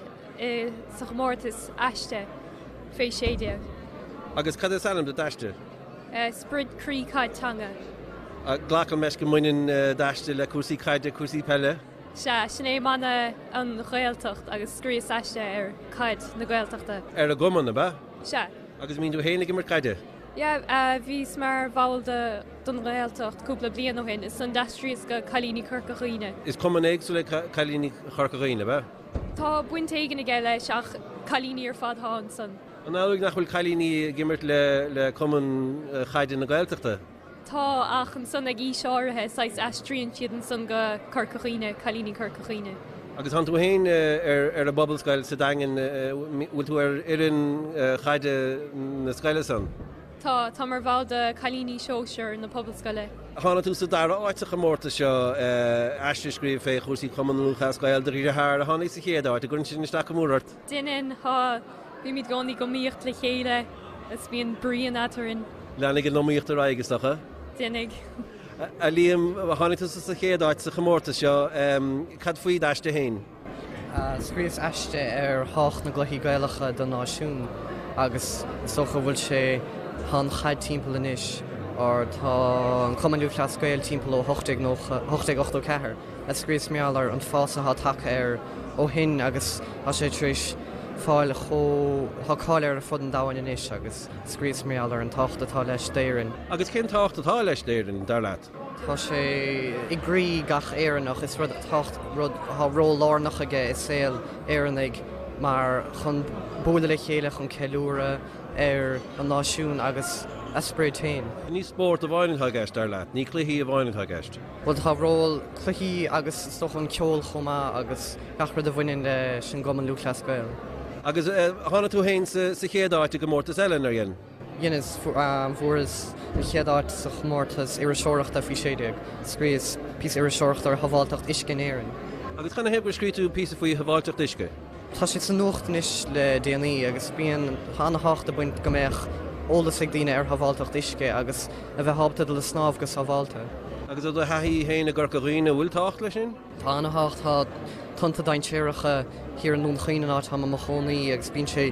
sa chomórtas aiste fé 16. Agus cad is ainm do d'aiste? Sprid Croí Caid Teanga. Glacaim leis go mbaineann d'aiste le cúrsaí caide, cúrsaí peile? Sea, sin é mana An Ghaeltacht agus scríos aiste ar caid na Gaeltachta. Ar an gcumann, ab ea? Sea. Agus an mbíonn tú féin ag imirt caide? Yeah, bhíos mar bhall de don Ghaeltacht cúpla bliain ó shin, is ansan d'aistríos go Cailíní Chorca Dhuibhne. Is cumann éagsúil é Cailíní Chorca Dhuibhne, ab ea? Tá baint éigin aige leis ach cailíní ar fad atá ansan. An amhlaidh nach bhfuil cailíní ag imirt le Cumann Chaide na Gaeltachta? Tá, ach ansan ag aois áirithe, saghas aistríonn siad ansan go Corca Dhuibhne, Cailíní Chorca Dhuibhne. Agus tánn tú féin ar an bPobalscoil sa Daingean, bhfuil tú ar fhoireann chaide na scoile san? Tá, tá mar bhall de Cailíní Sóisear na Pobalscoile. Tháinig tú sa dara háit sa chomórtas seo, aiste a scríobh fé chúrsaí Chumann Lúthchleas Gael do dheartháir a tháinig sa chéad áit. An gcuireann sin isteach go mór ort? Déanann, tá. Bímid i gcónaí ag iomaíocht le chéile is bíonn bruíon eadrainn. Leanfaidh an iomaíocht ar aghaidh, is dócha? Déanfaidh. A Liam, tháinig tusa sa chéad áit sa chomórtas seo. Cad faoi d'aiste féin? Scríobhas aiste ar thábhacht na gcluichí Gaelacha don náisiún agus is dócha go bhfuil sé, tá an chaid timpeall anois or tá an Cumann Lúthchleas Gael timpeall ó 1890, 1884 a scríobhas mar gheall ar an fás atá tagtha air ó shin agus tá sé tar éis fáil chomh, tá cáil air ar fud an domhain anois agus scríobhas mar gheall ar an tábhacht atá leis d'Éirinn. Agus cén tábhacht atá leis d'Éirinn, dar leat? Tá sé i gcroí gach Éireannach. Is rud tábhacht rud tá ról lárnach aige i saol Éireannaigh mar chun bualadh le chéile chun ceiliúradh ar an náisiún agus a sprid féin. Ní spórt amháin atá i gceist, dar leat? Ní cluichí amháin atá i gceist? Bhuel tá ról cluichí agus is dócha an ceol chomh maith agus gach rud a bhaineann leis an gCumann Lúthchleas Gael. Agus tháinig tú féin sa chéad áit i gcomórtas eile, nár dhein? Dheineas, fuaireas an chéad áit sa chomórtas iriseoireachta faoi 16. Scríobhas píosa iriseoireachta ar shábháilteacht uisce in Éirinn. Agus canathaobh gur scríobh tú píosa faoi shábháilteacht uisce? Tá sé sa nuacht anois le déanaí agus bíonn, tá ana-thábhacht ag baint go mbeadh eolas ag daoine ar shábháilteacht uisce agus a bheith ábalta dul ag snámh go sábháilte. Agus ó do thaithí féin i gCorca Dhuibhne, an bhfuil tábhacht leis sin? Tá ana-thábhacht, tá tonnta dainséaracha thiar i nDún Chaoin an áit táim i mo chónaí agus bíonn sé,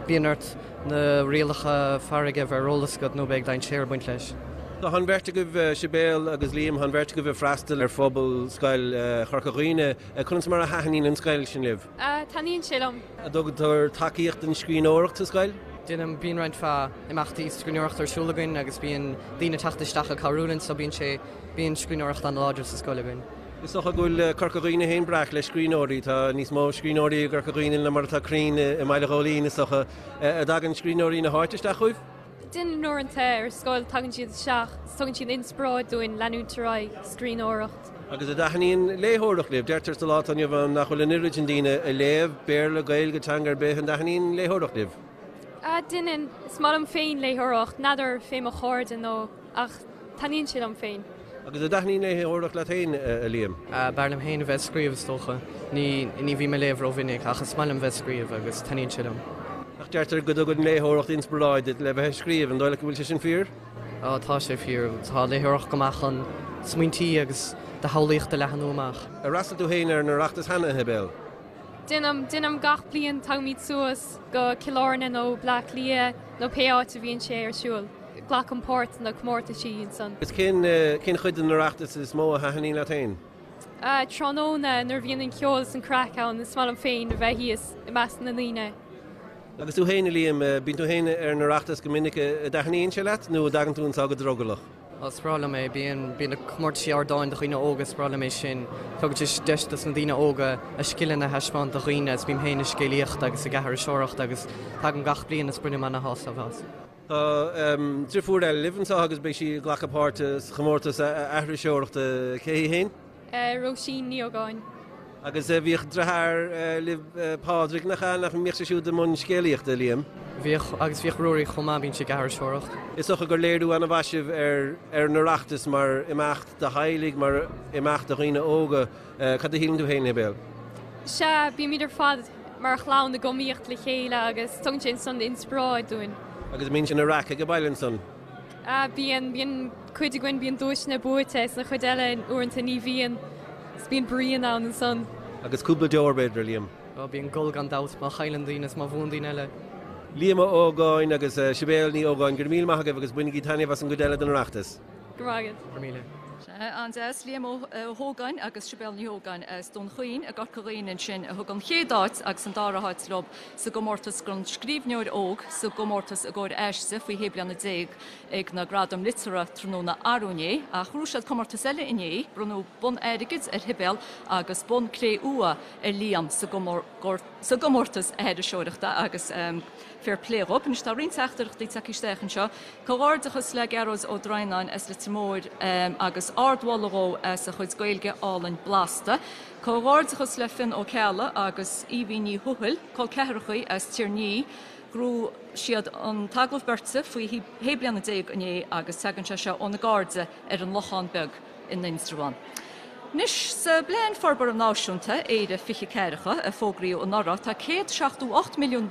bíonn ort na rialacha farraige a bheith ar eolas agat nó beidh dainséar ag baint leis. Tá an bheirt agaibh, Sibéal agus Liam, tá an bheirt agaibh ag freastal ar Phobalscoil Chorca Dhuibhne. Conas mar a thaitníonn an scoil sin libh? Taitníonn sé liom. An dtugtar tacaíocht don scríbhneoireacht sa scoil? Déanaim, bíonn roinnt mhaith imeachtaí scríbhneoireachta ar siúl againn agus bíonn daoine ag teacht isteach ag cabhrú linn so bíonn sé, bíonn scríbhneoireacht an-láidir sa scoil againn. Is dócha go bhfuil Corca Dhuibhne féin breac le scríbhneoirí. Tá níos mó scríbhneoirí i gCorca Dhuibhne ná mar atá crainn i mBaile Ghóilín, is dócha. An dtagann scríbhneoirí na háite isteach chugaibh? Déanann uaireanta ar scoil, tagann siad isteach is tugann siad inspioráid dúinn leanúint ar aghaidh scríbhneoireacht. Agus an dtaitníonn léitheoireacht libh? Deirtear sa lá atá inniu ann nach bhfuil an oiread sin daoine ag léamh, Béarla, Gaeilge, teanga ar bith. An dtaitníonn léitheoireacht libh? Déanann. Is maith liom féin léitheoireacht, n'fheadar fé mo chairde nó. Ach taitníonn sé liom féin. Agus an dtaitníonn léitheoireacht leat féin, a Liam? B'fhearr liom féin a bheith ag scríobh, is dócha. Ní, ní bhím ag léamh rómhinic, ach is maith liom bheith ag scríobh agus taitníonn sé liom. Ach deirtear go dtugann léitheoireacht inspioráid duit le bheith ag scríobh, an dóigh leat go bhfuil sé sin fíor? Á, tá sé fíor. Tá léitheoireacht go maith chun smaointí agus do shamhlaíocht a leathanú amach. Ar fhreastail tú féin ar an Oireachtas cheana, a Shibéal? Déanaim, déanaim gach bliain, tagaimid suas go Cill Airne nó Bleá Cliath nó pé áit a bhíonn sé ar siúl. Glacaim páirt sna comórtaisí ansan. Is cén, cén chuid den Oireachtas is mó a thaitníonn leat féin? Tráthnóna nuair a bhíonn an ceol is an craic ann, is maith liom féin a bheith thíos i measc na ndaoine. Agus tú féin, a Liam, bíonn tú féin ar an Oireachtas go minic, an dtaitníonn sé leat nó an dtagann tú anseo go drogallach? Is breá liom é. Bíonn, bíonn na comórtaisí ardáin do dhaoine óga, is breá liom é sin. Tugann sé deis dos na daoine óga a scileanna a thaispeáint do dhaoine is bím féin ag scéalaíocht agus ag aithriseoireacht agus tagaim gach bliain is bainim ana-shásamh as. Tá driofúr eile libh anseo agus beidh sí ag glacadh páirte sa chomórtas aithriseoireachta. Cé hí féin? Róisín Ní Ógáin. Agus bhíodh deartháir libh, Pádraig, nach ea? Nach mbíodh sé siúd i mbun scéalaíochta, Liam? Bhíodh, agus bhíodh Ruairí chomh maith, bíonn sé ag aithriseoireacht. Is dócha gur léiriú ana-mhaith sibh ar ar an Oireachtas mar imeacht do theaghlaigh, mar imeacht do dhaoine óga. Cad a shíleann tú féin, Sibéal? Sea, bímid ar fad mar chlann ag iomaíocht le chéile agus tugann sé ansan inspioráid dúinn. Agus an mbíonn sé ina raic ag an baile ansan? Ah, bíonn, bíonn cuid againn, bíonn duaiseanna buaite is an chuid eile uaireanta ní bhíonn, is bíonn bruíon ann ansan. Agus cúpla deor, b'fhéidir, a Liam? Ó, bíonn gol gan dabht má chailleann daoine is má bhuann daoine eile. Liam Ó hÓgáin agus Sibéal Ní Ógáin, go raibh míle maith agaibh agus bainigí taitneamh as an gcuid eile den Oireachtas. Go raibh maith agat. Go raibh míle. Sea, an-deas. Liam Ó hÓgáin agus Sibéal Ní Ógáin as Dún Chaoin i gCorca Dhuibhne ansin a thug an chéad áit agus an dara háit leo sa gcomórtas don scríbhneoir óg sa gcomórtas i gcomhair aiste faoi shé bliana ag na Gradaim Liteartha tráthnóna arú inné. Ach ghnóthaigh siad comórtas eile inné, bronnadh bonn airgid ar Shibéal agus bonn cré-umha ar Liam sa gcomórtas aithriseoireachta agus fair play dhób. Anois tá roinnt teachtaireachtaí tagtha isteach anseo. Comhghairdeachas le Gearóid Ó Droighneáin as Leitir Móir agus ardmholadh dhó as a chuid Gaeilge álainn blasta. Comhghairdeachas le Fionn Ó Ceallaigh agus Aoibhinn Ní Thuathail, col ceathrachaí as Tír an Fhia. Ghnóthaigh siad an t-agallamh beirte faoi shé bliana déag inné agus tagann sé seo óna gcairde ar an Lochán Beag in Indreabhán. Anois, sa bPlean Forbartha Náisiúnta, Éire 24, a fógraíodh anuraidh, tá €178 milliún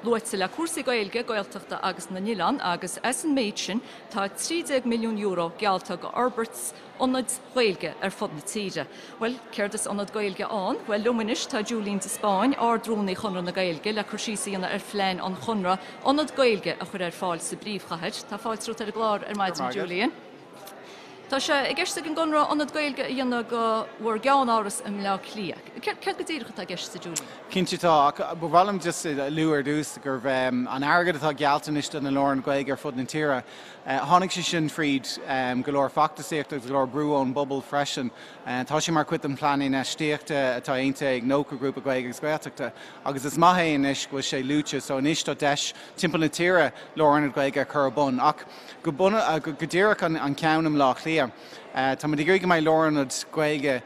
luaite le cúrsaí Gaeilge, Gaeltachta agus na n-oileán agus as an méid sin tá €13 milliún geallta do fhorbairt ionaid Ghaeilge ar fud na tíre. Bhuel, céard is ionad Gaeilge ann? Bhuel, liom anois tá Julian de Spáinn, Ard-Rúnaí Chonradh na Gaeilge, le cur síos a dhéanamh ar phlean an Chonradh ionad Gaeilge a chur ar fáil sa bpríomhchathair. Tá fáilte romhat ar an gclár ar maidin, Julian. Tá sé i gceist ag an gConradh ionad Gaeilge a dhéanamh de bhur gceannáras i mBleá Cliath. Céard go díreach atá i gceist, a Julian? Cinnte tá, ach ba mhaith liom just a lua ar dtús gurb an airgead atá geallta anois do na lárionaid Ghaeilge ar fud na tíre, Tháinig sé sin fríd go leor feachtasaíochta agus go leor brú ón bpobal freisin. Tá sé mar chuid den phlean infheistíochta atá aontaithe ag 90 grúpa Gaeilge agus Gaeltachta agus is maith é anois go bhfuil sé luaite so anois tá deis timpeall na tíre lárionad Gaeilge a chur ar bun. Ach go díreach an ceann i mBleá Cliath, tá muid ag iarraidh go mbeidh lárionad Gaeilge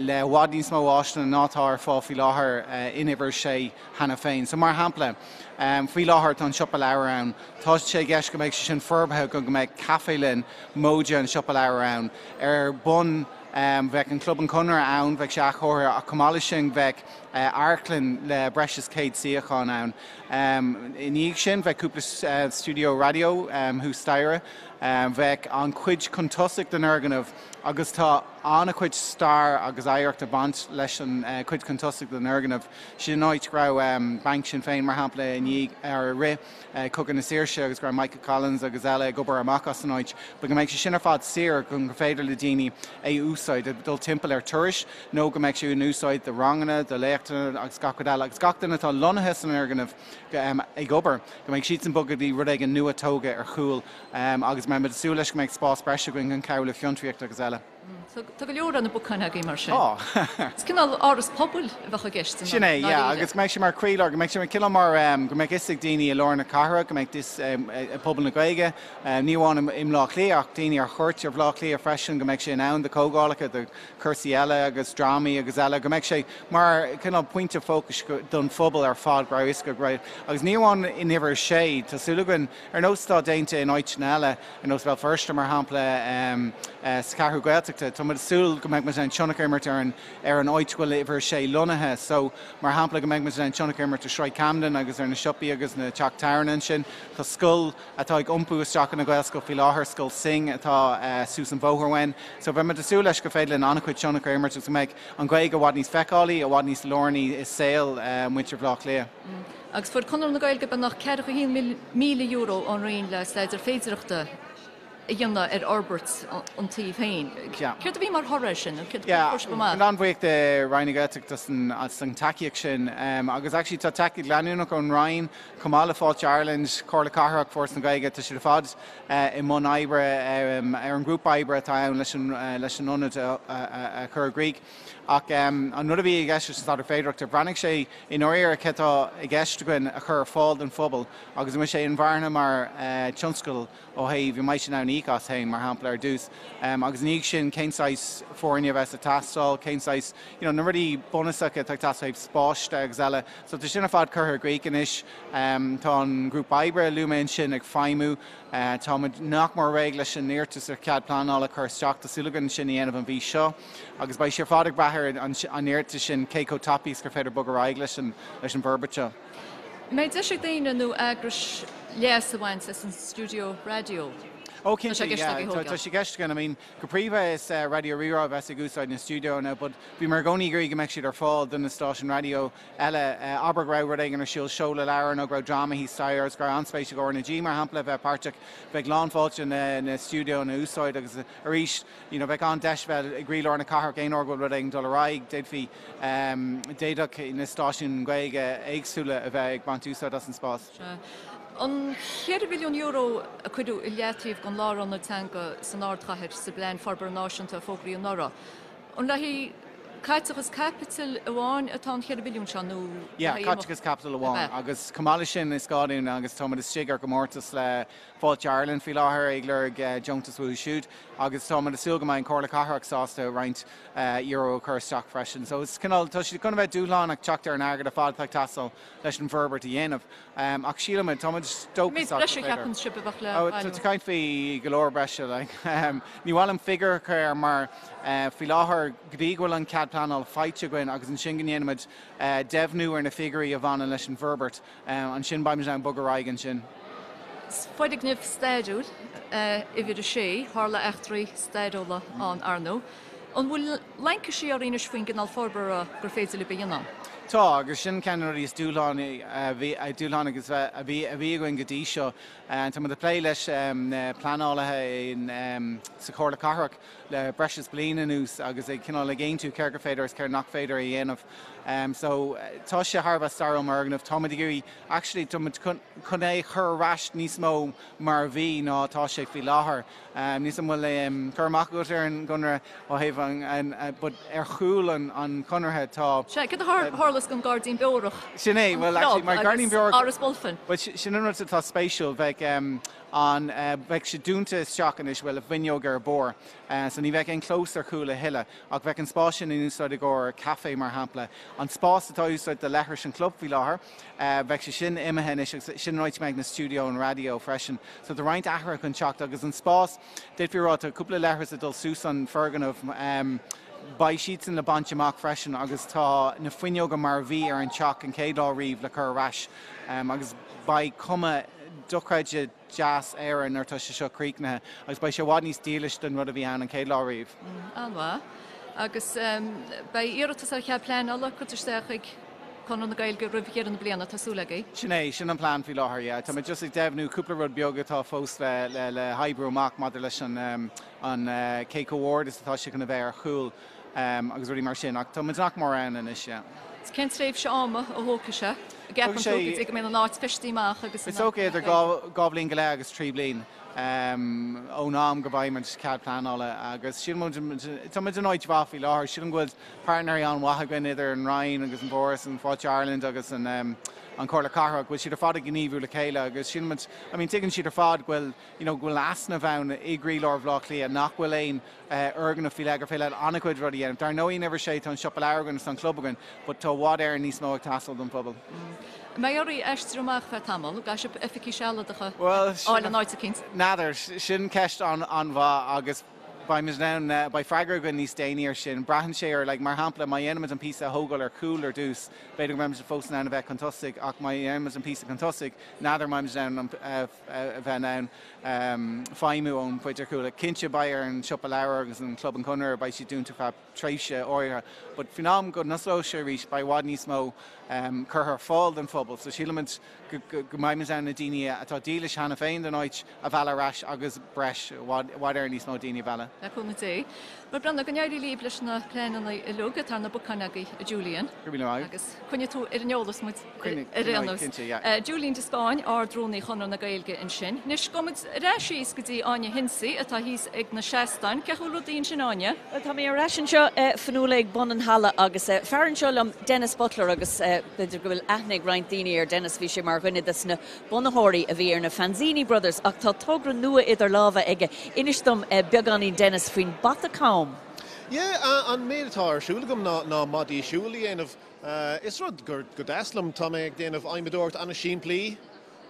le i bhfad níos mó áiseanna ná atá ar fáil faoi láthair in uimhir 6 cheana féin. So mar shampla, faoi láthair tá an siopa leabhar ann, Tá sé i gceist go mbeidh sé sin forbartha go go mbeidh caifélann móide an siopa leabhar ann. Ar bun bheadh an Club an Conradh ann, bheadh sé athchóirithe ach chomh maith leis sin bheadh amharclann le breis is 100 suíochán ann. I ndiaidh sin bheadh cúpla stiúideo raidió thuas staighre. Bheadh an chuid chun tosaigh den fhoirgneamh agus tá an-chuid stair agus oidhreacht ag baint leis an chuid chun tosaigh den fhoirgneamh. Sin an áit go raibh Banc Sinn Féin mar shampla i ndiaidh ar i rith Cogadh na Saoirse agus go raibh Michael Collins agus eile ag obair amach as an áit, but go mbeidh sé sin ar fad saor go gur féidir le daoine é a úsáid, ag dul timpeall ar turais nó go mbeidh sé in úsáid do ranganna, do léachtanna agus gach rud eile agus gach duine atá lonnaithe san fhoirgneamh ag obair, go mbeidh siadsan bogtha go dtí rud éigin nua tógtha ar chúl agus mbeidh muid ag súil leis go mbeidh spás breise againn chun cabhrú le fiontraíocht agus eile. Tá go leor ar na bacáin agaibh mar sin. Tá. Is cineál áras pobail a bheadh i gceist i Sin é, yeah, agus go mbeidh sé mar chroílár, go mbeidh sé cineál mar, go mbeadh fhios ag daoine i lár na cathrach, go mbeidh fhios ag pobal na Gaeilge, ní amháin i mBleá Cliath ach daoine ar chuairt ar Bhleá Cliath freisin, go mbeidh sé in ann do chomhdhálacha, do chúrsaí eile agus drámaí agus eile, go mbeidh sé mar cineál pointe fócais don phobal ar fad, go raibh fhios go raibh, agus ní amháin in uimhir a sé, tá súil againn, ar nós atá déanta in áiteanna eile, ar nós Bhéal Feirste, mar shampla, sa Cheathrú Gaeltachta. Tá muid ag súil go mbeidh muid in ann tionchar a imirt ar an ar an áit go bhfuil uimhir 6 lonnaithe. So, mar shampla, go mbeidh muid in ann tionchar a imirt ar Shráid Camden agus ar na siopaí agus na teach tábhairne ansin. Tá scoil atá ag iompú isteach ina Ghaelscoil faoi láthair, Scoil Synge, atá suas an bóthar uainn. So, beidh muid ag súil leis gur féidir linn an-chuid tionchar a imirt agus go mbeidh an Ghaeilge i bhfad níos feiceálaí, i bhfad níos lárnaí i saol muintir Bhaile Átha Cliath. Agus fuair Conradh na Gaeilge beagnach €41,000 ón Roinn le staidéar féidearthachta a dhéanamh ar fhorbairt an tsuímh féin. Céard a bhí mar thoradh air sin? Céard a fuair sibh amach? An-bhuíoch de Roinn na Gaeltachta as an tacaíocht sin agus actually tá tacaíocht leanúnach ón Roinn chomh maith le Fáilte Ireland, Comhairle Cathrach, Foras na Gaeilge, tá siad ar fad i mbun oibre ar an ghrúpa oibre atá ann leis an ionad a chur i gcrích. Ach an rud a bhí i gceist leis an staidéar féidearthachta, bhreathnaigh sé i ndáiríre céard atá i gceist againn a chur ar fáil don phobal agus an bhfuil sé inmharthana mar tionscal ó thaobh an mbeidh sé in ann íoc as féin, mar shampla, ar dtús, agus ina dhiaidh sin cén saghas foirne a bheas ag teastáil, cén saghas, you know, na rudaí bunúsacha atá ag teastáil ó thaobh spáis de agus eile. So tá sin ar fad curtha i gcrích anois. Tá an grúpa oibre a luaigh mé ansin ag feidhmiú. Tá muid nach mór réidh leis an iarratas ar chead pleanála a chur isteach. Tá súil againn sin a dhéanamh an mhí seo. Agus beidh sé ar fad ag brath ar an iarratas sin cé chomh tapaidh is gur féidir bogadh ar aghaidh leis an bhforbairt seo. An mbeidh deis ag daoine nó eagrais leas a bhaint as an stiúideo raidió? Ó cinnte, yeah. Tá sé i gceist againn. I mean, go príomha is Raidió Rí-Rá a bheas ag úsáid na stiúideoanna but bhíomar i gcónaí ag iarraidh go mbeadh siad ar fáil do na stáisiúin raidió eile. Abair go raibh rud éigin ar siúl, seoladh leabhair nó go raibh dráma thíos staighre agus go raibh an-spéis ag RnaG mar shampla a bheith páirteach, bheadh lánfháilte na stiúideoanna a úsáid agus arís, you know, bheadh an-deis bheith i gcroílár na cathrach aon uair go bhfuil rud éigin ag dul ar aghaidh, d'fhéadfaí, d'fhéadfadh na stáisiúin Ghaeilge éagsúla a bheith ag baint úsáid as an spás. Sea. An €4 mhilliún a cuireadh i leataobh don lárionad teanga san ardchathair sa bPlean Forbartha Náisiúnta a fógraíodh anuraidh, an le haghaidh. Caiteachas caipitil amháin atá an 4 mhilliún seo nó? Yeah, caiteachas caipitil amháin agus chomh maith leis sin is gá dúinn agus táimid istigh ar chomórtas le Fáilte Ireland faoi láthair ag lorg deontas uathu siúd agus táimid ag súil go mbeidh an Chomhairle Cathrach sásta roinnt euro a chur isteach freisin. So is cineál, tá sé chun a bheith dúshlánach teacht ar an airgead ar fad atá ag teastáil leis an bhforbairt a dhéanamh. Ach sílimid, táimid dóchasach gur féidir. Cé mhéad breise a cheapann sibh a bheadh le bailiú? Tá caint faoi go leor breise. Like. Ní mhaith liom figiúr a chur air mar faoi láthair go dtí go bhfuil an cead pleanála faighte againn agus ansin go ndéanaimid deimhniú ar na figiúirí a bhaineann leis an bhforbairt, Ansin beimid in ann bogadh ar aghaidh ansin. Foirgneamh stairiúil, uimhir a sé, tharla eachtraí stairiúla ann, ar ndóigh. An bhfuil laincisí oraibh anois faoin gcineál forbartha gur féidir libh a dhéanamh ann? Tá, agus sin ceann de na rudaí is dúshlánaí a bhí agus a bhí againn go dtí seo. Tá muid ag plé leis na pleanálaithe sa Chomhairle Cathrach le breis is bliain anuas agus ag cineál ag aontú céard gur féidir is céard nach féidir a dhéanamh. So tá sé thar a bheith stairiúil mar fhoirgneamh. Táimid ag iarraidh, actually tá muid chun chun é a chur ar ais níos mó mar a bhí ná atá sé faoi láthair. Níl 's a'm an bhfuil cur amach agat ar an gConradh ó thaobh an, an, but ar chúl an, an Chonartha tá. Sea, céard a tharlas don Gairdín Beorach? Sin é, well actually mar Gairdín Beorach. Áras Bulfin. Well sin an rud atá spéisiúil, bheadh an, bheadh sé dúnta isteach anois, bhuel, i bhfuinneog ar barr, so ní bheadh aon chlós ar chúl a thuilleadh, ach bheadh an spás sin in úsáid i gcomhair caife, mar shampla. An spás atá in úsáid do leithris an chlub faoi láthair, bheadh sé sin imithe anois agus sin an áit a mbeidh na stiúideo an raidió freisin. So tá roinnt athruithe chun teacht agus an spás, d'fhéadfaí a rá, tá cúpla leithreas ag dul suas an foirgneamh, beidh siadsan le baint amach freisin agus tá na fuinneoga mar a bhí ar an teach an chéad lá riamh le cur ar ais agus beidh cuma dochreidte deas air nuair atá sé seo críochnaithe agus beidh sé i bhfad níos dílis don rud a bhí ann an chéad lá riamh. An-mhaith. Agus beidh iarratas ar chead pleanála curtha isteach ag Conradh na Gaeilge roimh dheireadh na bliana, tá súil agaibh. Sin é, sin an plean faoi láthair, yeah. Tá muid just ag deimhniú cúpla rud beag atá fós le le le hoibriú amach maidir leis an an cé chomh ard is atá sé chun a bheith ar chúl agus rudaí mar sin ach tá muid nach mór ann anois, yeah. Cén tréimhse ama a thógfaidh sé? An gceapann tú go dtí go mbeidh an áit feistithe amach agus Is dócha idir 2 bhliain go leith agus 3 bliain ón am go bhfaighimid cead pleanála agus sílim tá muid in áit mhaith faoi láthair. Sílim go bhfuil páirtnéirí an-mhaith againn idir an Roinn agus an Foras, an Fáilte Ireland agus an Chomhairle Cathrach, go bhfuil siad ar fad ag gníomhú le chéile agus sílimid, I mean tuigeann siad ar fad go bhfuil, you know, go bhfuil easnamh ann i gcroílár Bhaile Átha Cliath nach bhfuil aon fhoirgneamh faoi leith gur féidir leat an-chuid rudaí a dhéanamh. Dar ndóigh in uimhir 6 tá an siopa leabhar againn agus tá an club againn but tá i bhfad Éireann níos mó ag teastáil don phobal. An mbeidh oraibh aistriú amach feadh tamaill? An gcaithfidh sibh oifigí sealadacha a fháil in áit eicínt? N'fheadar. Sin ceist an-mhaith agus beimid in ann, beidh freagra againn níos déanaí ar sin. Braitheann sé ar, like, mar shampla, má dhéanaimid an píosa a thógáil ar chúl ar dtús, b'fhéidir go mbeimid fós in ann a bheith chun tosaigh ach má dhéanaimid an píosa chun tosaigh, n'fheadar an mbeimid in ann a bheith in ann feidhmiú ón chuid ar chúl. Cinnte beidh ar an siopa leabhar agus an Club an Chonradh, beidh siad dúnta feadh tréimhse áirithe but faoin am go n-osclóidh sé arís beidh i bhfad níos mó curtha ar fáil don phobal so sílimid go mbeimid in ann na daoine atá dílis cheana féin don áit a mhealladh ar ais agus breis, i bhfad Éireann níos mó daoine a mhealladh. Le cúnamh Dé. Bhuel, Breandán, go n-éirí libh leis na pleananna uilig atá ar na bacáin agaibh, a Julian. Go raibh míle maith agat. Agus coinneoidh tú ar an eolas muid ar aon nós. Cinnte, yeah. Julian de Spáinn, Ard-Rúnaí Chonradh na Gaeilge ansin. Anois, gabhfaidh muid ar ais síos go dtí Áine Hensey atá thíos ag na seastáin. Cén chaoi a bhfuil rudaí ansin, Áine? Bhuel, tá mé ar ais anseo, Fionnuala, ag bun an halla agus fear anseo liom, Denis Butler, agus b'fhéidir go bhfuil aithne ag roinnt daoine ar Denis, bhí sé mar dhuine des na bunaitheoirí a bhí ar na Fanzini Brothers ach tá togra nua idir lámha aige. Inis dom beagáinín Denis faoin bata cam. Yeah, an méid atá ar siúl agam ná ná maidí siúil a dhéanamh. Is rud gur go deas liom. Tá mé ag déanamh adhmadóireacht an-simplí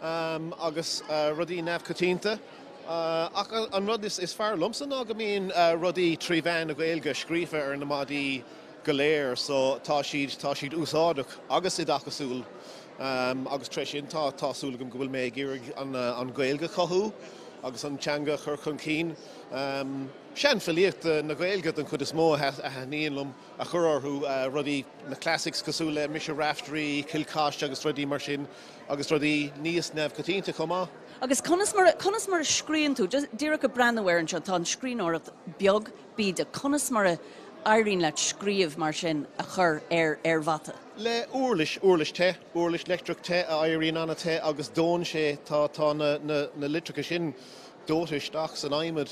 agus rudaí neamhchoitianta. Ach an rud is fearr liomsa ná go mbíonn rudaí trí mheán na Gaeilge scríofa ar na maidí go léir so tá siad tá siad úsáideach agus oideachasúil. Agus tré sin tá tá súil agam go bhfuil mé ag iarraidh an an Ghaeilge a chothú agus an teanga a chur chun cinn. Seanfhilíocht na Gaeilge den chuid is mó a thaitníonn liom a chur orthu, rudaí, na classics cosúil le Mise Raiftearaí, Cill Chais agus rudaí mar sin agus rudaí níos neamhchoitianta chomh maith. Agus conas mar a, conas mar a scríonn tú? Just díreach ag breathnú air anseo, tá an scríbhneoireacht beag bídeach. Conas mar a éiríonn leat scríobh mar sin a chur ar, ar mhata? Le uirlis, uirlis te, uirlis leictreach te a éiríonn an-te agus dónn sé, tá, tá na, na, na litreacha sin. dóite isteach san adhmad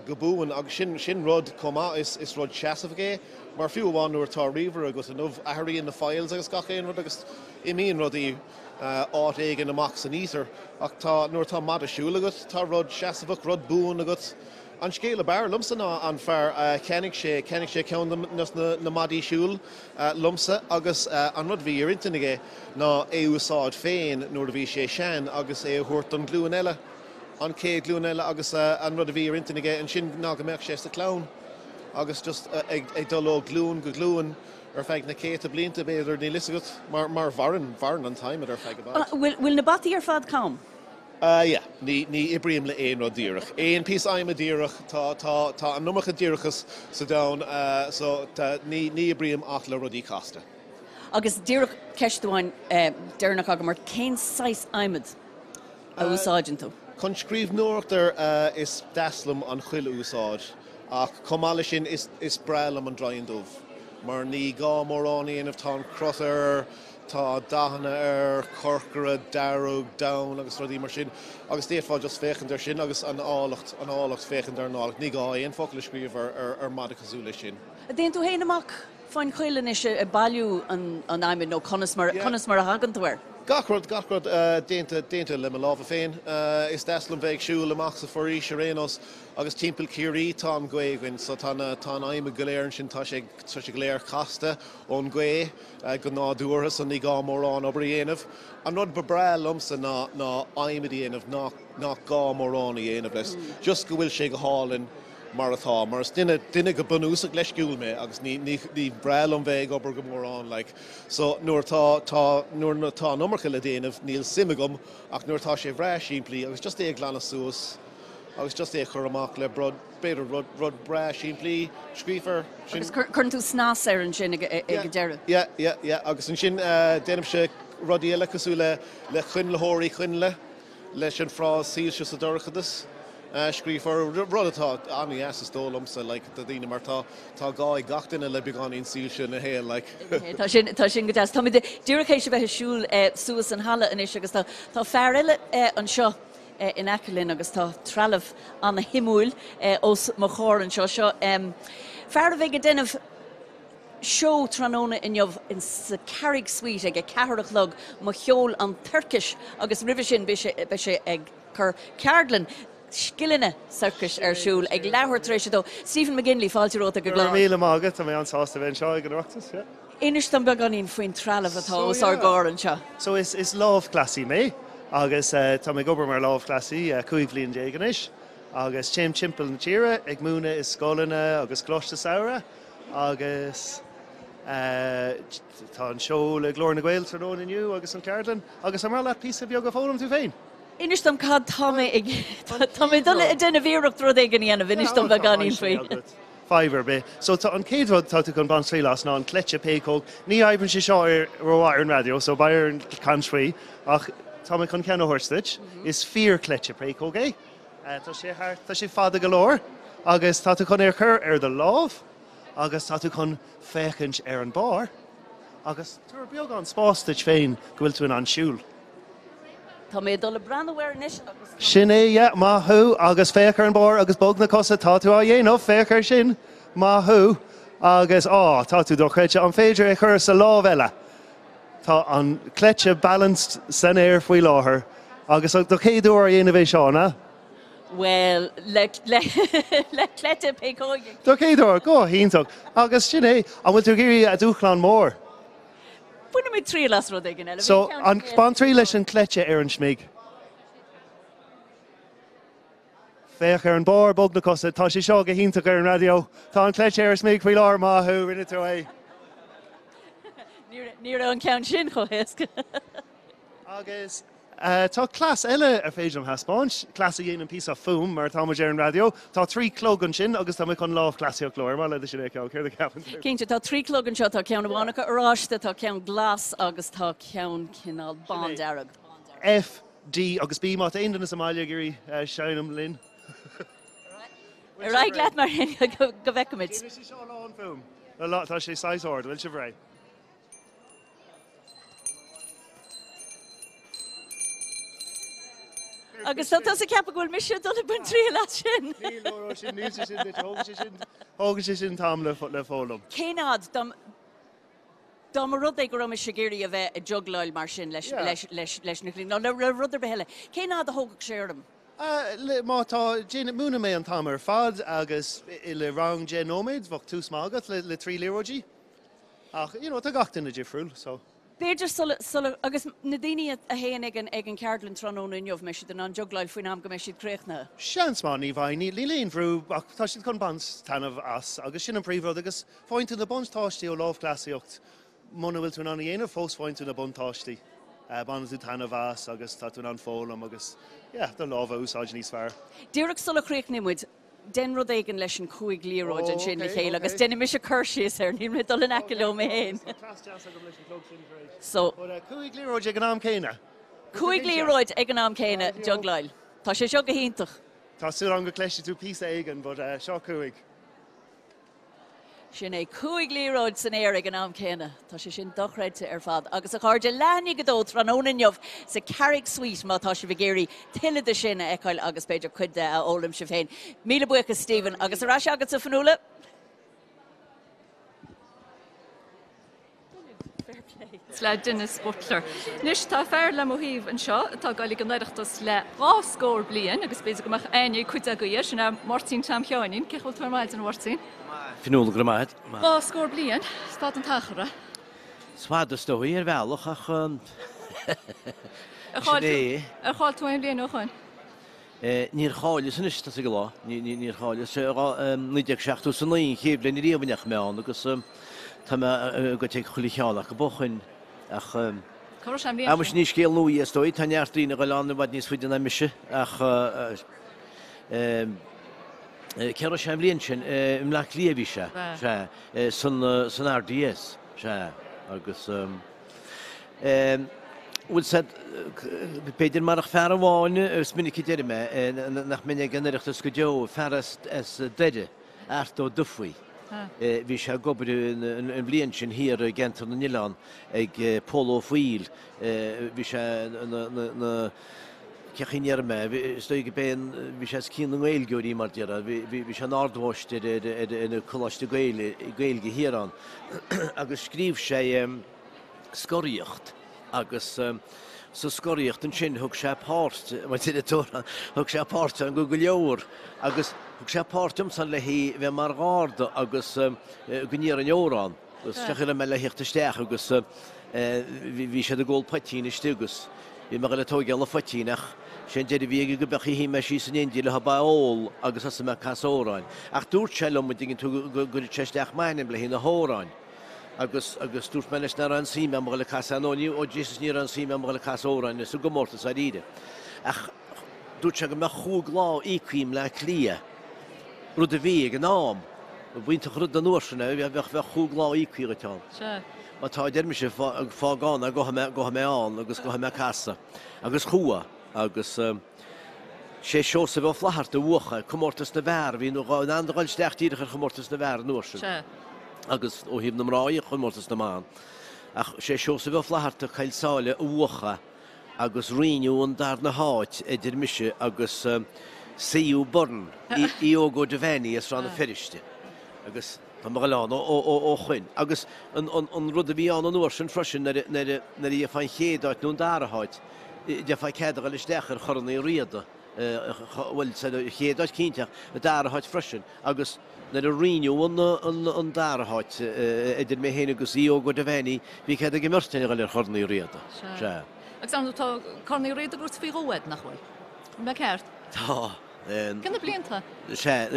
go buan agus sin sin rud chomh maith is is rud seasmhach é mar fiú amháin nuair atá ríomhaire agat inniu athraíonn na files agus gach aon rud agus imíonn rudaí áit éigin amach san ether ach tá nuair atá mada siúil agat tá rud seasmhach rud buan agat. An scéal ab fhearr liomsa ná an fear a cheannaigh sé cheannaigh sé ceann de na na madaí siúil liomsa agus an rud a bhí ar intinn aige ná é a úsáid féin nuair a bhí sé sean agus é a thabhairt don ghlúin eile. an chéad ghlúin eile agus an rud a bhí ar intinn aige ansin ná go mbeadh sé sa chlann agus just ag dul ó ghlúin go glúin ar feadh na céadta blianta b'fhéidir, níl fhios agat, mar mar mhaireann, mhaireann an t-adhmad ar feadh i bhfad. Bhfuil na bataí ar fad cam? Yeah, ní, ní oibrím le aon rud díreach. Aon píosa adhmaid díreach, tá, tá, tá an iomarca díreachas sa domhan so tá, ní, ní oibrím ach le rudaí casta. Agus díreach ceist amháin deireanach agam ort, cén saghas adhmad? a úsáideann tú? Chun scríbhneoireacht air is deas liom an choill a úsáid ach chomh maith leis sin is breá liom an draighean dubh mar ní gá mórán a dhéanamh, tá an crot air, tá dathanna air, corcra, dearg, donn agus rudaí mar sin agus d'fhéadfá just féachaint air sin agus an áilleacht, an áilleacht, féachaint ar an áilleacht, ní gá aon focal a scríobh ar mada cosúil leis sin. Dtéann tú féin amach fán choill anois ag bailiú an adhmaid nó conas mar, conas mar a thagann tú air? Gach rud, gach rud déanta, déanta le mo lámha féin. Is deas liom bheith ag siúl amach sa bhforaois ar aon nós agus timpeall Ciarraí tá an ghaoth againn so tá na, tá an adhmad go léir ansin, tá sé, tá sé go léir casta ón ghaoth go nádúrtha so ní gá mórán obair a dhéanamh. An rud ba breá liomsa ná, ná adhmad a dhéanamh nach, nach gá mórán a dhéanamh leis, just go bhfuil sé go hálainn. mar atá, mar is duine, duine go bunúsach leisciúil mé agus ní, ní, ní breá liom bheith ag obair go mórán like. So nuair atá, tá, nuair atá an iomarca le déanamh níl suim agam ach nuair atá sé bhreá simplí agus just é a ghlanadh suas agus just é a chur amach le rud, b'fhéidir rud, rud breá simplí scríofa air, sin. Agus cuireann tú snas air ansin ag, ag an deireadh. Yeah, yeah, yeah agus ansin déanaimse rudaí eile cosúil le, le coinnlitheoirí coinnle. leis an frása 'soilse sa dorchadas' scríofa orthu, rud atá an-dheas is dóigh liomsa like do dhaoine mar tá tá gá ag gach duine le beagáinín soilse ina shaol like. Tá sin tá sin go deas. Táimid díreach théis a bheith ag siúl suas an halla anois agus tá tá fear eile anseo in aice linn agus tá trealamh an-shuimiúil os mo chomhair anseo. Seo fear a bheidh ag déanamh seó tráthnóna inniu in sa Carraig Suite ag 4 a chlog, Mo Cheol an tSorcais agus roimhe sin beidh sé beidh sé ag cur ceardlann scileanna sorcais ar siúl ag leathuair tar éis a dó. Stephen McGinley, fáilte romhat ag an Go raibh gclár. míle maith agat, tá mé an-sásta bheith anseo ag an Oireachtas, yeah. Inis dom beagáinín faoin trealamh atá So os ár yeah. gcomhair anseo. So is is lámhchleasaí mé agus tá mé ag obair mar lámhchleasaí 15 bhliain anois agus téim timpeall na tíre ag múineadh i scoileanna agus coláiste samhraidh. Agus tá an seó le Glór na nGael tráthnóna inniu agus an cheardlann agus ar mhaith leat píosa beag a fhoghlaim tú féin? Inis dom cad tá mé ag, tá mé dul ag déanamh iarracht rud éigin a dhéanamh, inis dom beagáinín faoi. Fadhb ar bith. So tá an chéad rud atá tú chun baint triail as ná an cleite péacóg. Ní oibríonn sé seo ar rómhaith ar an raidió so beidh orainn caint faoi ach tá mé chun ceann a thabhairt duit. Is fíor cleite péacóg é. Tá sé thart, tá sé fada go leor agus tá tú chun é a chur ar do lámh agus tá tú chun féachaint ar an barr agus tabhair beagán spás duit féin go bhfuil tú in ann siúl. Tá mé ag dul ag breathnú air anois agus tá. Sin é, yeah, maith thú agus féach ar an barr agus bog na cosa, tá tú á dhéanamh, féach air sin, maith thú agus, á, tá tú dochreidte, an féidir é a chur sa lámh eile? Tá an cleite balanced san aer faoi láthair agus do chéad uair á dhéanamh é seo, an ea? Bhuel, le le cleite péacóige. Do chéad uair, go hiontach. Agus sin é, an bhfuil tú ag iarraidh dúshlán mór? Bainfidh mé triail as rud éigin eile. So, an, bain triail leis an cleite ar an smig. Féach ar an barr, bog na cosa. Tá sé seo go hiontach ar an raidió. Tá an cleite ar an smig faoi láthair, maith thú, rinne tú é. Ní raibh an ceann sin chomh héasca. Agus tá cleas eile ar féidir liom thaispeáint, cleas a dhéanann píosa fuaim mar tá muid ar an raidió. Tá 3 clog ansin agus tá mé chun lámhchleasaíocht leo. Ar mhaith leat sin a fheiceáil? Céard a cheapann tú? Cinnte, tá 3 clog anseo, tá ceann amháin acu oráiste, tá ceann glas agus tá ceann cineál bándearg. F. D agus B, má tá aon duine sa mbaile ag iarraidh seinm linn. Ar aghaidh leat mar sin go bhfeicfimid. Déanfaidh sé seo a lán fuaim. Tá sé saghas ard, bhfuil sibh réidh? Agus tá tusa ag ceapadh go bhfuil mise ag dul ag baint triail as sin. Níl, ó, ó, sin, níl sé sin duit, thógann sé sin, thógann sé sin tam le le foghlaim. Cén fhad, dá, dá mba rud é go raibh mise ag iarraidh a bheith ag jugláil mar sin leis, Yeah. leis, leis, leis na nó le, le rud ar bith eile, cén fhad a thógfadh sé orm? Le, má tá, déan, múinfidh mé an t-am ar fad agus i, le rang 10 nóiméad, bheadh tús maith agat le, le 3 liathróidí. Ach, you know, tá gach duine difriúil, so. B'fhéidir sula, sula, agus na daoine a théann ag an, ag an cheardlann tráthnóna inniu, mbeidh siad in ann jugláil faoin am go mbeidh siad críochnaithe? Seans maith, ní bheidh, níl, níl aon bhrú ach tá siad chun baint taitneamh as agus sin an príomhrud agus faigheann tú na buntáistí ó lámhchleasaíocht muna bhfuil tú in ann a dhéanamh fós faigheann tú na buntáistí. Baineann tú taitneamh as agus tá tú in ann foghlaim agus yeah, do lámha a úsáid níos fearr. Díreach sula chríochnaíonn muid, Déan rud éigin leis an chúig liathróid ansin le chéile agus déanfaidh mise cur síos air, níl mé ag dul in aice leo mé féin. Tá cleas deas agam leis an clog sin tar éis. So. Cúig liathróid ag an am céanna. Cúig liathróid ag an am céanna, jugláil. Tá sé seo go hiontach. Tá súil agam go gcloisfidh tú píosa éigin, but seo cúig. Sin é, cúig liathróid san aer ag an am céanna. Tá sé sin dochreidte ar fad. Agus a chairde, leath i ndiaidh a dó tráthnóna inniu sa Carrick Suite má tá sibh ag iarraidh tuilleadh de sin a fheiceáil agus b'fhéidir cuid de a fhoghlaim sibh féin. Míle buíochas Stephen agus ar ais agatsa Fionnuala. Le Denis Butler. Anois tá fear le mo thaobh anseo atá ag dul ag an Oireachtas le dhá scór bliain agus b'fhéidir go mbeadh aithne ag cuid agaibh air, sin é Máirtín Tom Sheáinín. Cén chaoi a bhfuil tú ar maidin, a Mháirtín? Fionnuala, go raibh maith agat. Dhá scór bliain, is fada an t-achar é. Is fada is dóigh ar bhealach ach sin é. Ar chaill tú aon bhliain ó shoin? Níor chailleas anois, tá ag lá. Níor chailleas. 1979 an chéad bhliain ariamh a ndeachaigh mé ann agus tá mé goite ag chuile cheann acu ó shoin ach Cá raibh sé an bhliain sin? Muis ní scéal nua é is dóigh, tá neart daoine a ghoil ann i bhfad níos faide ná mise ach cé raibh sé an bhliain sin? I mBleá Cliath a bhí sé, sea, san RDS, sea, agus. Bhuel sea, b'fhéidir marach fear amháin, is minic a deirim é, nach mbeinn ag an Oireachtas go deo, fear as Doire, Art Ó Dufaigh. Bhí sé ag obair an bhliain sin thiar i gCeantar na nOileán ag Pól Ó Foighil. Bhí sé na, cén chaoi a ndéarfaidh mé, is dóigh go b'é an, bhí sé os cionn na nGaeilgeoirí mar déarfá, bhí sé ina ardmháistir ar an Coláiste Gaeilge thiar ann agus scríobh sé, scoraíocht agus sa scoraíocht ansin thug sé páirt, mar deir an t-amhrán, thug sé páirt ann go go leor agus thug sé páirt domsa le bheith mar gharda agus go n-iarrfainn amhrán agus cén chaoi a raibh mé le theacht isteach agus bhí siad ag ól poitín istigh agus bhí mé ag dul ag tóigeáil an phoitín ach sé an deireadh a bhí aige go beadh shuigh mé síos in éindí leo ag ól agus thosaigh mé ag casadh amhráin. Ach dúirt sé liom, an dtuigeann tú, go gcuirfeadh sé isteach m'ainm le haghaidh na hamhráin. Agus, agus dúirt mé leis nach raibh aon suim agam a dhul ag casadh aon, ó Jesus ní raibh aon suim agam a dhul ag casadh amhráin sa gcomórtas dáiríre. Ach dúirt sé go mbeadh chúig lá íoctha i mBleá Cliath, rud a bhí ag an am. B'iontach rud an uair sin é, bheadh, bheadh chúig lá íoctha dhuit ann. Sea. Má tá, a deir mise, fág ann é, gabhfaidh mé, gabhfaidh mé ann agus gabhfaidh mé ag casadh. Agus chuaigh, agus. Sé Seosamh Ó Flaithearta a bhuaigh comórtas na bhfear, bhí in ann dul isteach díreach ar chomórtas na bhfear an uair sin. Sea. Agus ó thaobh na mná dhe chomórtas na mban. Ach sé Seosamh Ó Flaithearta Coill Sáile a bhuaigh agus roinneadh an darna háit idir mise agus C.U. Byrne, Aodh Óg Ó Devaney as Rann na Feirste. Agus tá mé ag dul ann ó shoin. Agus an rud a bhí ann an uair sin freisin nuair a gheofá an chéad áit nó an dara háit, Gheofá cead a dhul isteach ar Chorn Uí Riada, bhuel, sa chéad áit cinnte ach an dara háit freisin agus nuair a roinneadh an dara háit idir mé féin agus Aodh Óg Ó Devaney, bhí cead ag an mbeirt againn a dhul ar Chorn Uí Riada. Sea. Agus ar ndóigh tá Corn Uí Riada gnóite faoi dhó agat, nach bhfuil? An mbeidh ceart? Tá. Cé na blianta? Sea,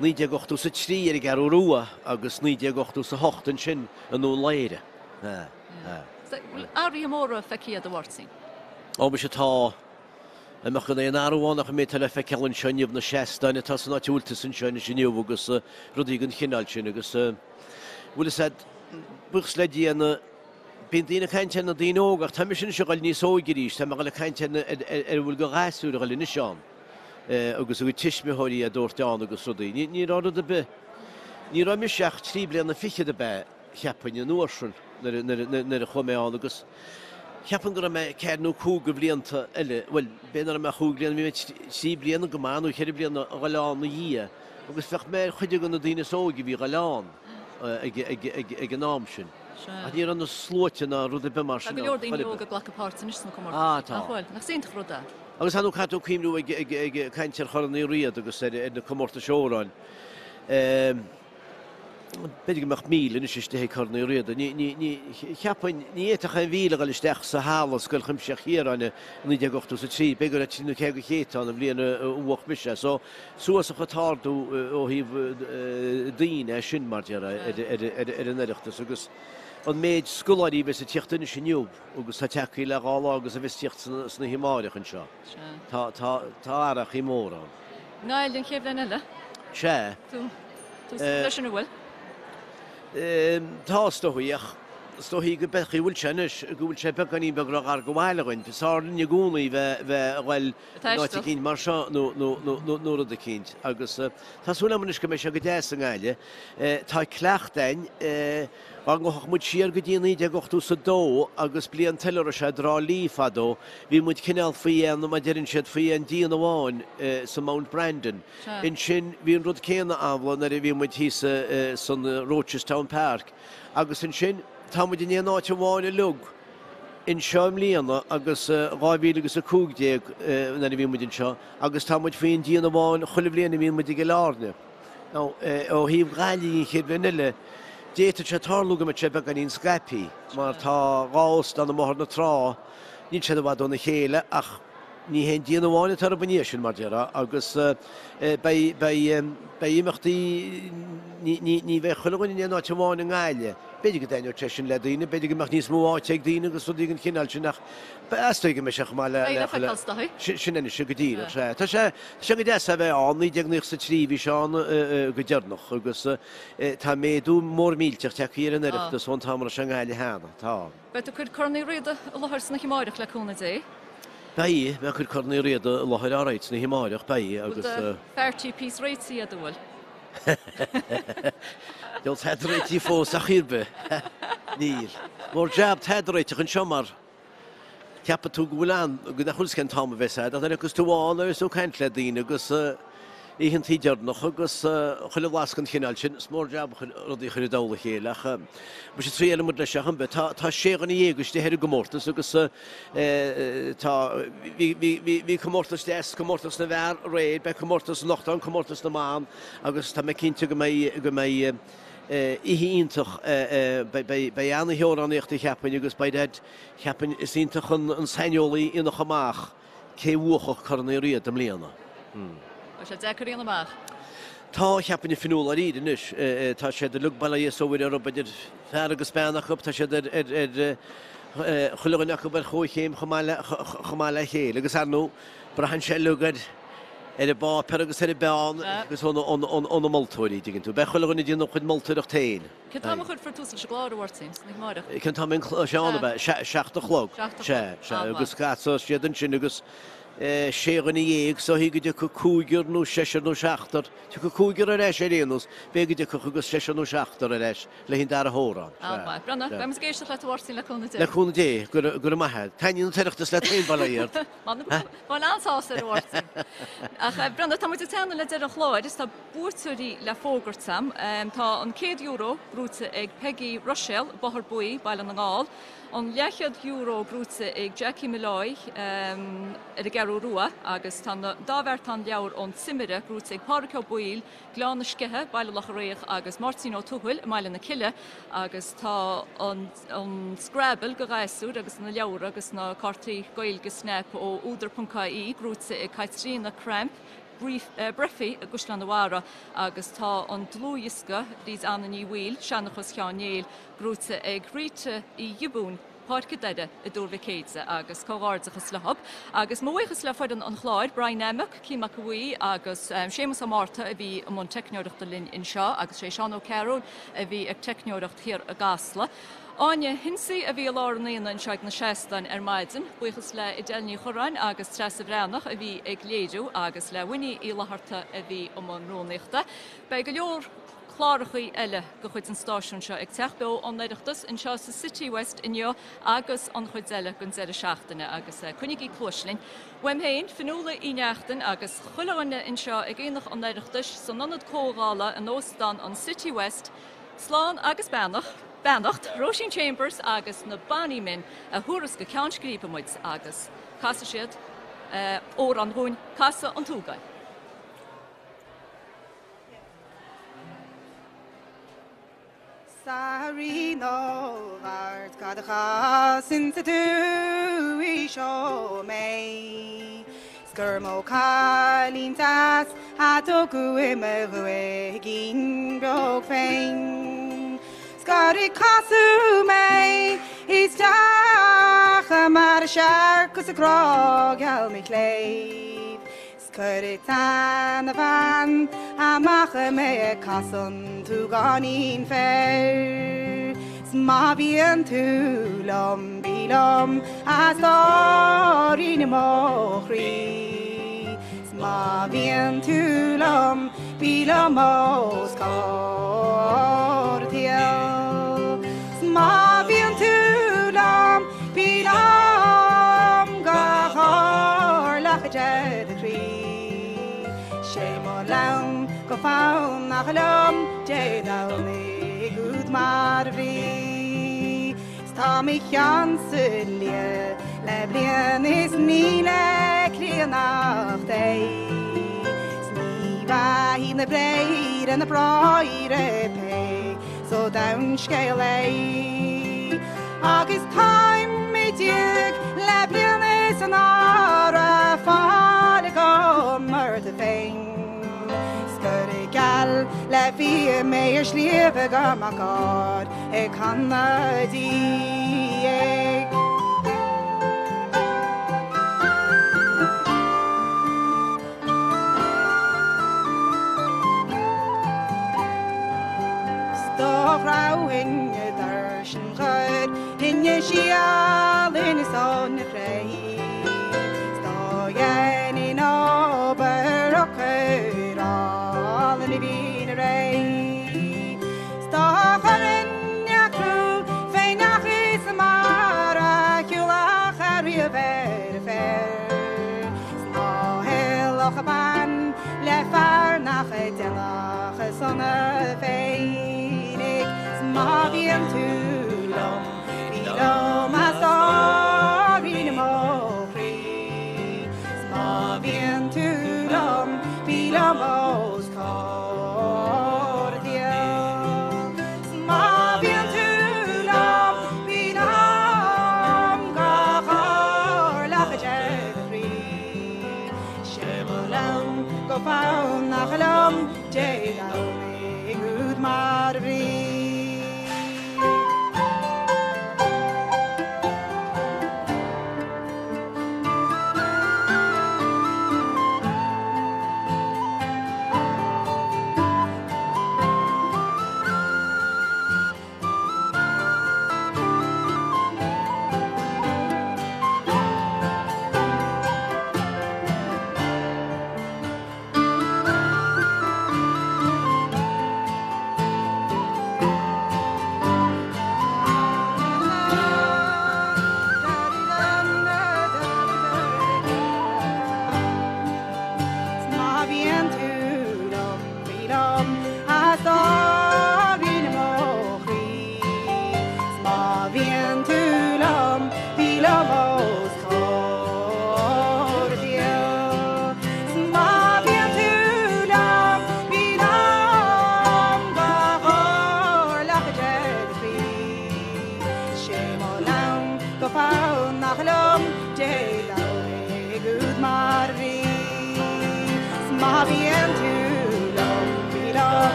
1983 ar an gCeathrú Rua agus 1988 ansin i nDún Laoghaire. Bhfuil athruithe móra feicthe agat, a Mháirtín? Ó, muise tá. Dá mbeadh gan aon athrú ann ach an méid atá le feiceáil anseo inniu, na seastáin atá san áit a bhfuil tusa anseo anois inniu agus rudaí den chineál sin agus, bhfuil fhios a'd, buíochas le Dia na, bíonn daoine ag caint ar na daoine óga ach tá mise anois ag dul níos óige arís, tá mé ag dul ag caint ar na, ar, ar, ar a bhfuil de ghasúir ag dul anois ann agus a gcuid tuismitheoirí á dtabhairt ann agus rudaí. Ní, ní raibh rud ar bith, ní raibh mise ach trí bliana fichead ab ea, cheapfainn, an uair sin nuair a chuaigh mé ann agus. Cheapfainn go raibh mé ceathair nó cúig de bhlianta eile, bhuel, b'fhéidir nach raibh mé ach chúig bliana, bhí mé trí bliana go maith nó cheithre bliana a dhul ann ina dhiaidh agus bheadh mé ar chuid de na daoine is óige a bhí a dhul ann ag an am sin. Ach ní raibh na sluaite ná rud ar bith mar Tá sin go ann leor daoine chor ar óga bith. ag glacadh páirt anois sna comórtais. Ah, tá. Nach bhfuil? Nach iontach an rud é? Agus ar ndóigh caithfidh tú cuimhniú ag caint ar Chorn Uí Riada agus ar na comórtais amhráin. B'fhéidir go mbeadh 1,000 anois istigh ag Corn Uí Riada. Ní, ní, ní, cheapfainn, ní fhéadfadh aon mhíle a dhul isteach sa halla Scoil Chuimsitheach Chiaráin i 1983. B'fhéidir go raibh trí nó ceathair go chéad ann an bhliain a bhuach mise. So, suas an t-ardú ó thaobh daoine é sin, mar déarfá, ar an Oireachtas. Agus an méid scoláirí a bheas ag tíocht anois inniu agus tá tagtha le dhá lá agus a bheas ag tíocht san oíche amáireach anseo. Tá, tá, tá athrachaí mór ann. Ngaillimh an chéad bhliain eile. Sea. Tú súil leis sin an bhfuil? Tá, is dóigh, ach is dóigh go b'é an chaoi a bhfuil sé anois, go bhfuil sé beagáinín beag ró-ghar go bhaile dhuinn. Is fearr linn i gcónaí bheith a ghoil in áit eicínt mar seo nó nó rud eicínt. Agus tá súil agam anois go mbeidh sé go deas i nGaillimh. Tá cleachtadh a'inn. Dá ngabhfadh muid siar go dtí 1982 agus bliain eile a raibh sé i dTrá Lí fadó, bhí muid cineál faoi aon, mar a deireann siad, faoi aon díon amháin sa Mount Brandon. Ansin bhí an rud céanna amhlaidh nuair a bhí muid thíos san Rochestown Park. Agus ansin tá muid in aon áit amháin uilig anseo i mbliana agus 2015 nuair a bhí muid anseo agus tá muid faoi aon díon amháin chuile bhliain a bhíonn muid i gCill Airne. Now, ó thaobh Gaillimh an chéad bhliain eile, d'fhéadfadh sé tarlú go mbeadh sé beagáinín scaipthe, mar tá dhá óstán i mBóthar na Trá, níl siad i bhfad óna chéile ach ní haon díon amháin atá orthu ina dhiaidh sin, mar déarfá, agus beidh, beidh, beidh imeachtaí, ní, ní, ní bheidh chuile dhuine in aon áit amháin i nGaillimh. B'fhéidir go dtaitneodh sé sin le daoine, b'fhéidir go mbeadh níos mó áite ag daoine agus rudaí den chineál sin ach is dóigh go mbeidh sé chomh maith le Beidh le feiceáil is dóigh. Sin anois go díreach, sea. Tá sé tá sé go deas a bheith ann, 1993 bhí sé ann go deireanach agus tá méadú mór millteach tagtha ar an Oireachtas ón t-am a raibh sé i nGaillimh cheana. Tá. Beidh tú ag cur Corn Uí Riada i láthair san oíche amáireach le cúnamh Dé. Beidh, beidh ag cur Corn Uí Riada i láthair alright san oíche amáireach, beidh agus. Bhfuil do party piece réitithe agat, an bhfuil? Níl tada réitithe fós ach ar bith. Níl. Mór jab tada réiteach anseo mar ceapann tú go bhfuil an, go nach bhfuil 's cén t-am a bheas a'd ach nuair a thiocfas tú ann agus tú ag caint le daoine agus oícheantaí deireanach agus chuile bhlas den chineál sin, is mór jab rudaí a chur i dtoll a chéile ach muise triailfidh muid leis ach an bith. Tá tá sé dhuine dhéag istigh ar an gcomórtas agus tá bhí bhí bhí bhí comórtas deas, comórtas na bhfear aréir, beidh comórtas anocht ann, comórtas na mban agus tá mé cinnte go mbeidh go mbeidh oíche iontach beidh beidh an-oíche amhránaíochta cheapfainn agus beidh Dad cheapfainn is iontach an an saineolaí a dhéanfadh amach cé bhuafadh Corn Uí Riada i mbliana. Tá sé deacair a dhéanamh amach. Tá, cheapfainn, a Fionnuala dáiríre anois. Tá siad uilig, bail ó Dhia is ó Mhuire orthu, idir fear agus bean acu, tá siad ar, ar, ar, chuile dhuine acu ar chomhchéim chomh maith le, chomh maith le chéile. Agus ar ndóigh, braitheann sé uilig ar, ar an bpáipéar agus ar an bpeann agus ó na, ó na, ó na moltóirí, dtuigeann tú. Beidh chuile dhuine ag déanamh a chuid moltóireacht féin. Cén t-am a chuirfear tús leis an gclár, a Mháirtín, san oíche amáireach? Cén t-am an clár, Seán, ab ea? Seacht a chlog. Seacht a chlog. Sea, sea, agus casfaidh siad ansin agus sé dhuine dhéag, so go dtiocfaidh cúigear nó seisear nó seachtar, tiocfaidh cúigear ar ais ar aon nós, b'fhéidir go dtiocfadh agus seisear nó seachtar ar ais le haghaidh an dara hamhrán. Sea. An-mhaith. Breathnaigh, beidh muid ag éisteacht leat a Mháirtín le cúnamh Dé. Le cúnamh Dé, go raibh maith agat. Taitníonn an tOireachtas leat féin, bail ó Dhia ort. Bhain an-sásamh as a Mháirtín. Ach breathnaigh, tá muid ag teannadh le deireadh an chláir is tá buaiteoirí le fógairt a'm. Tá an €100 gnóite ag Peggy Ruiséal, Bóthar Buí, Baile na nGall. An leathchéad euro gnóite ag Jackie Molloy ar an gCeathrú Rua agus tá an dá bheartán leabhar ón Timire gnóite ag Pádraig Ó Baoill, Gleann na Sceiche, Baile Locha Riach agus Máirtín Ó Tuathail i mBaile na Cille agus tá an an Scrabble do ghasúir agus na leabhra agus na cártaí Gaeilge Snap ó Údar.ie gnóite ag Caitríona Cramp, Breifí i gCaisleán an Bharraigh agus tá an dlúthdhiosca Bríd Anna Ní Bhaoill, Seanchas Sheáin Néill, gnóite ag Rita Uí Ghiobúin, Páirc an Doire i dTuar Mhic Éide agus comhghairdeachas leo. Agus mo bhuíochas le foireann an chláir, Brian Amick, Cian Mac a' Bhuí agus Séamus Ó Márta a bhí i mbun teicneoireachta linn anseo agus sé Seán Ó Cearúil a bhí ag teicneoireacht thiar i gCasla. Áine Hensey a bhí i lár an aonaigh anseo ag na seastáin ar maidin. Buíochas le Edel Ní Churráin agus Treasa Bhreathnach a bhí ag léiriú agus le Winnie Uí Fhlatharta a bhí i mbun rúnaíochta. Beidh go leor. chlárachaí eile de chuid an stáisiúin seo ag teacht beo ón Oireachtas anseo sa City West inniu agus an chuid eile den deireadh seachtaine agus coinnigí cluais linn. Uaim féin, Fionnuala Uí Neachtain agus chuile dhuine anseo ag Aonach an Oireachtais san Ionad Comhdhála in Óstán an City West, slán agus beannach, beannacht Róisín Chambers agus na Bonny Men a thabharfas go ceann scríbe muid agus casfaidh siad amhrán dhúinn, Casadh an tSúgáin. 'S a Rí na bhFeart cad a chas insa tuaith seo mé 'S gur mó cailín deas a tógadh i mo dhúichín beag féin 'S gur ag casadh mé isteach mar a searc is a grá geal mo chléibh 'S cuireadh tseanabhean amach mé ag casadh an tsúgáinín féir. 'S má bhíonn tú liom, bí liom, a stóirín i mo chroí. 'S má bhíonn tú liom, bí liom os comhair an tsaoil. 'S má bhíonn tú liom, bí liom go horlach de do chroí. 'Sé mo leann go fonn nach liom Dé Domhnaigh úd mar a bhí. 'S tá mo cheannsa liath le bliain is ní le críonnacht é. 'S ní bhfaighidh na bréithre na bráithre pé so domhan scéal é. Agus táim i diaidh le bliain is an aire fáil agam ort féin. 'S gur geall le fia mé ar shliabh go mac ár ag canadh di ag. 'S do ghráin dar sin chuir thinne síol ina son na cré. 'S do dhéanainn obair a chur álainn a bhí na ré. 'S dá chuirfinn a clú fé ndeachaigh sa mara shiúlach ariamh ar a féar. 'S ná héalódh bean le fear nach déanfadh a sona féin.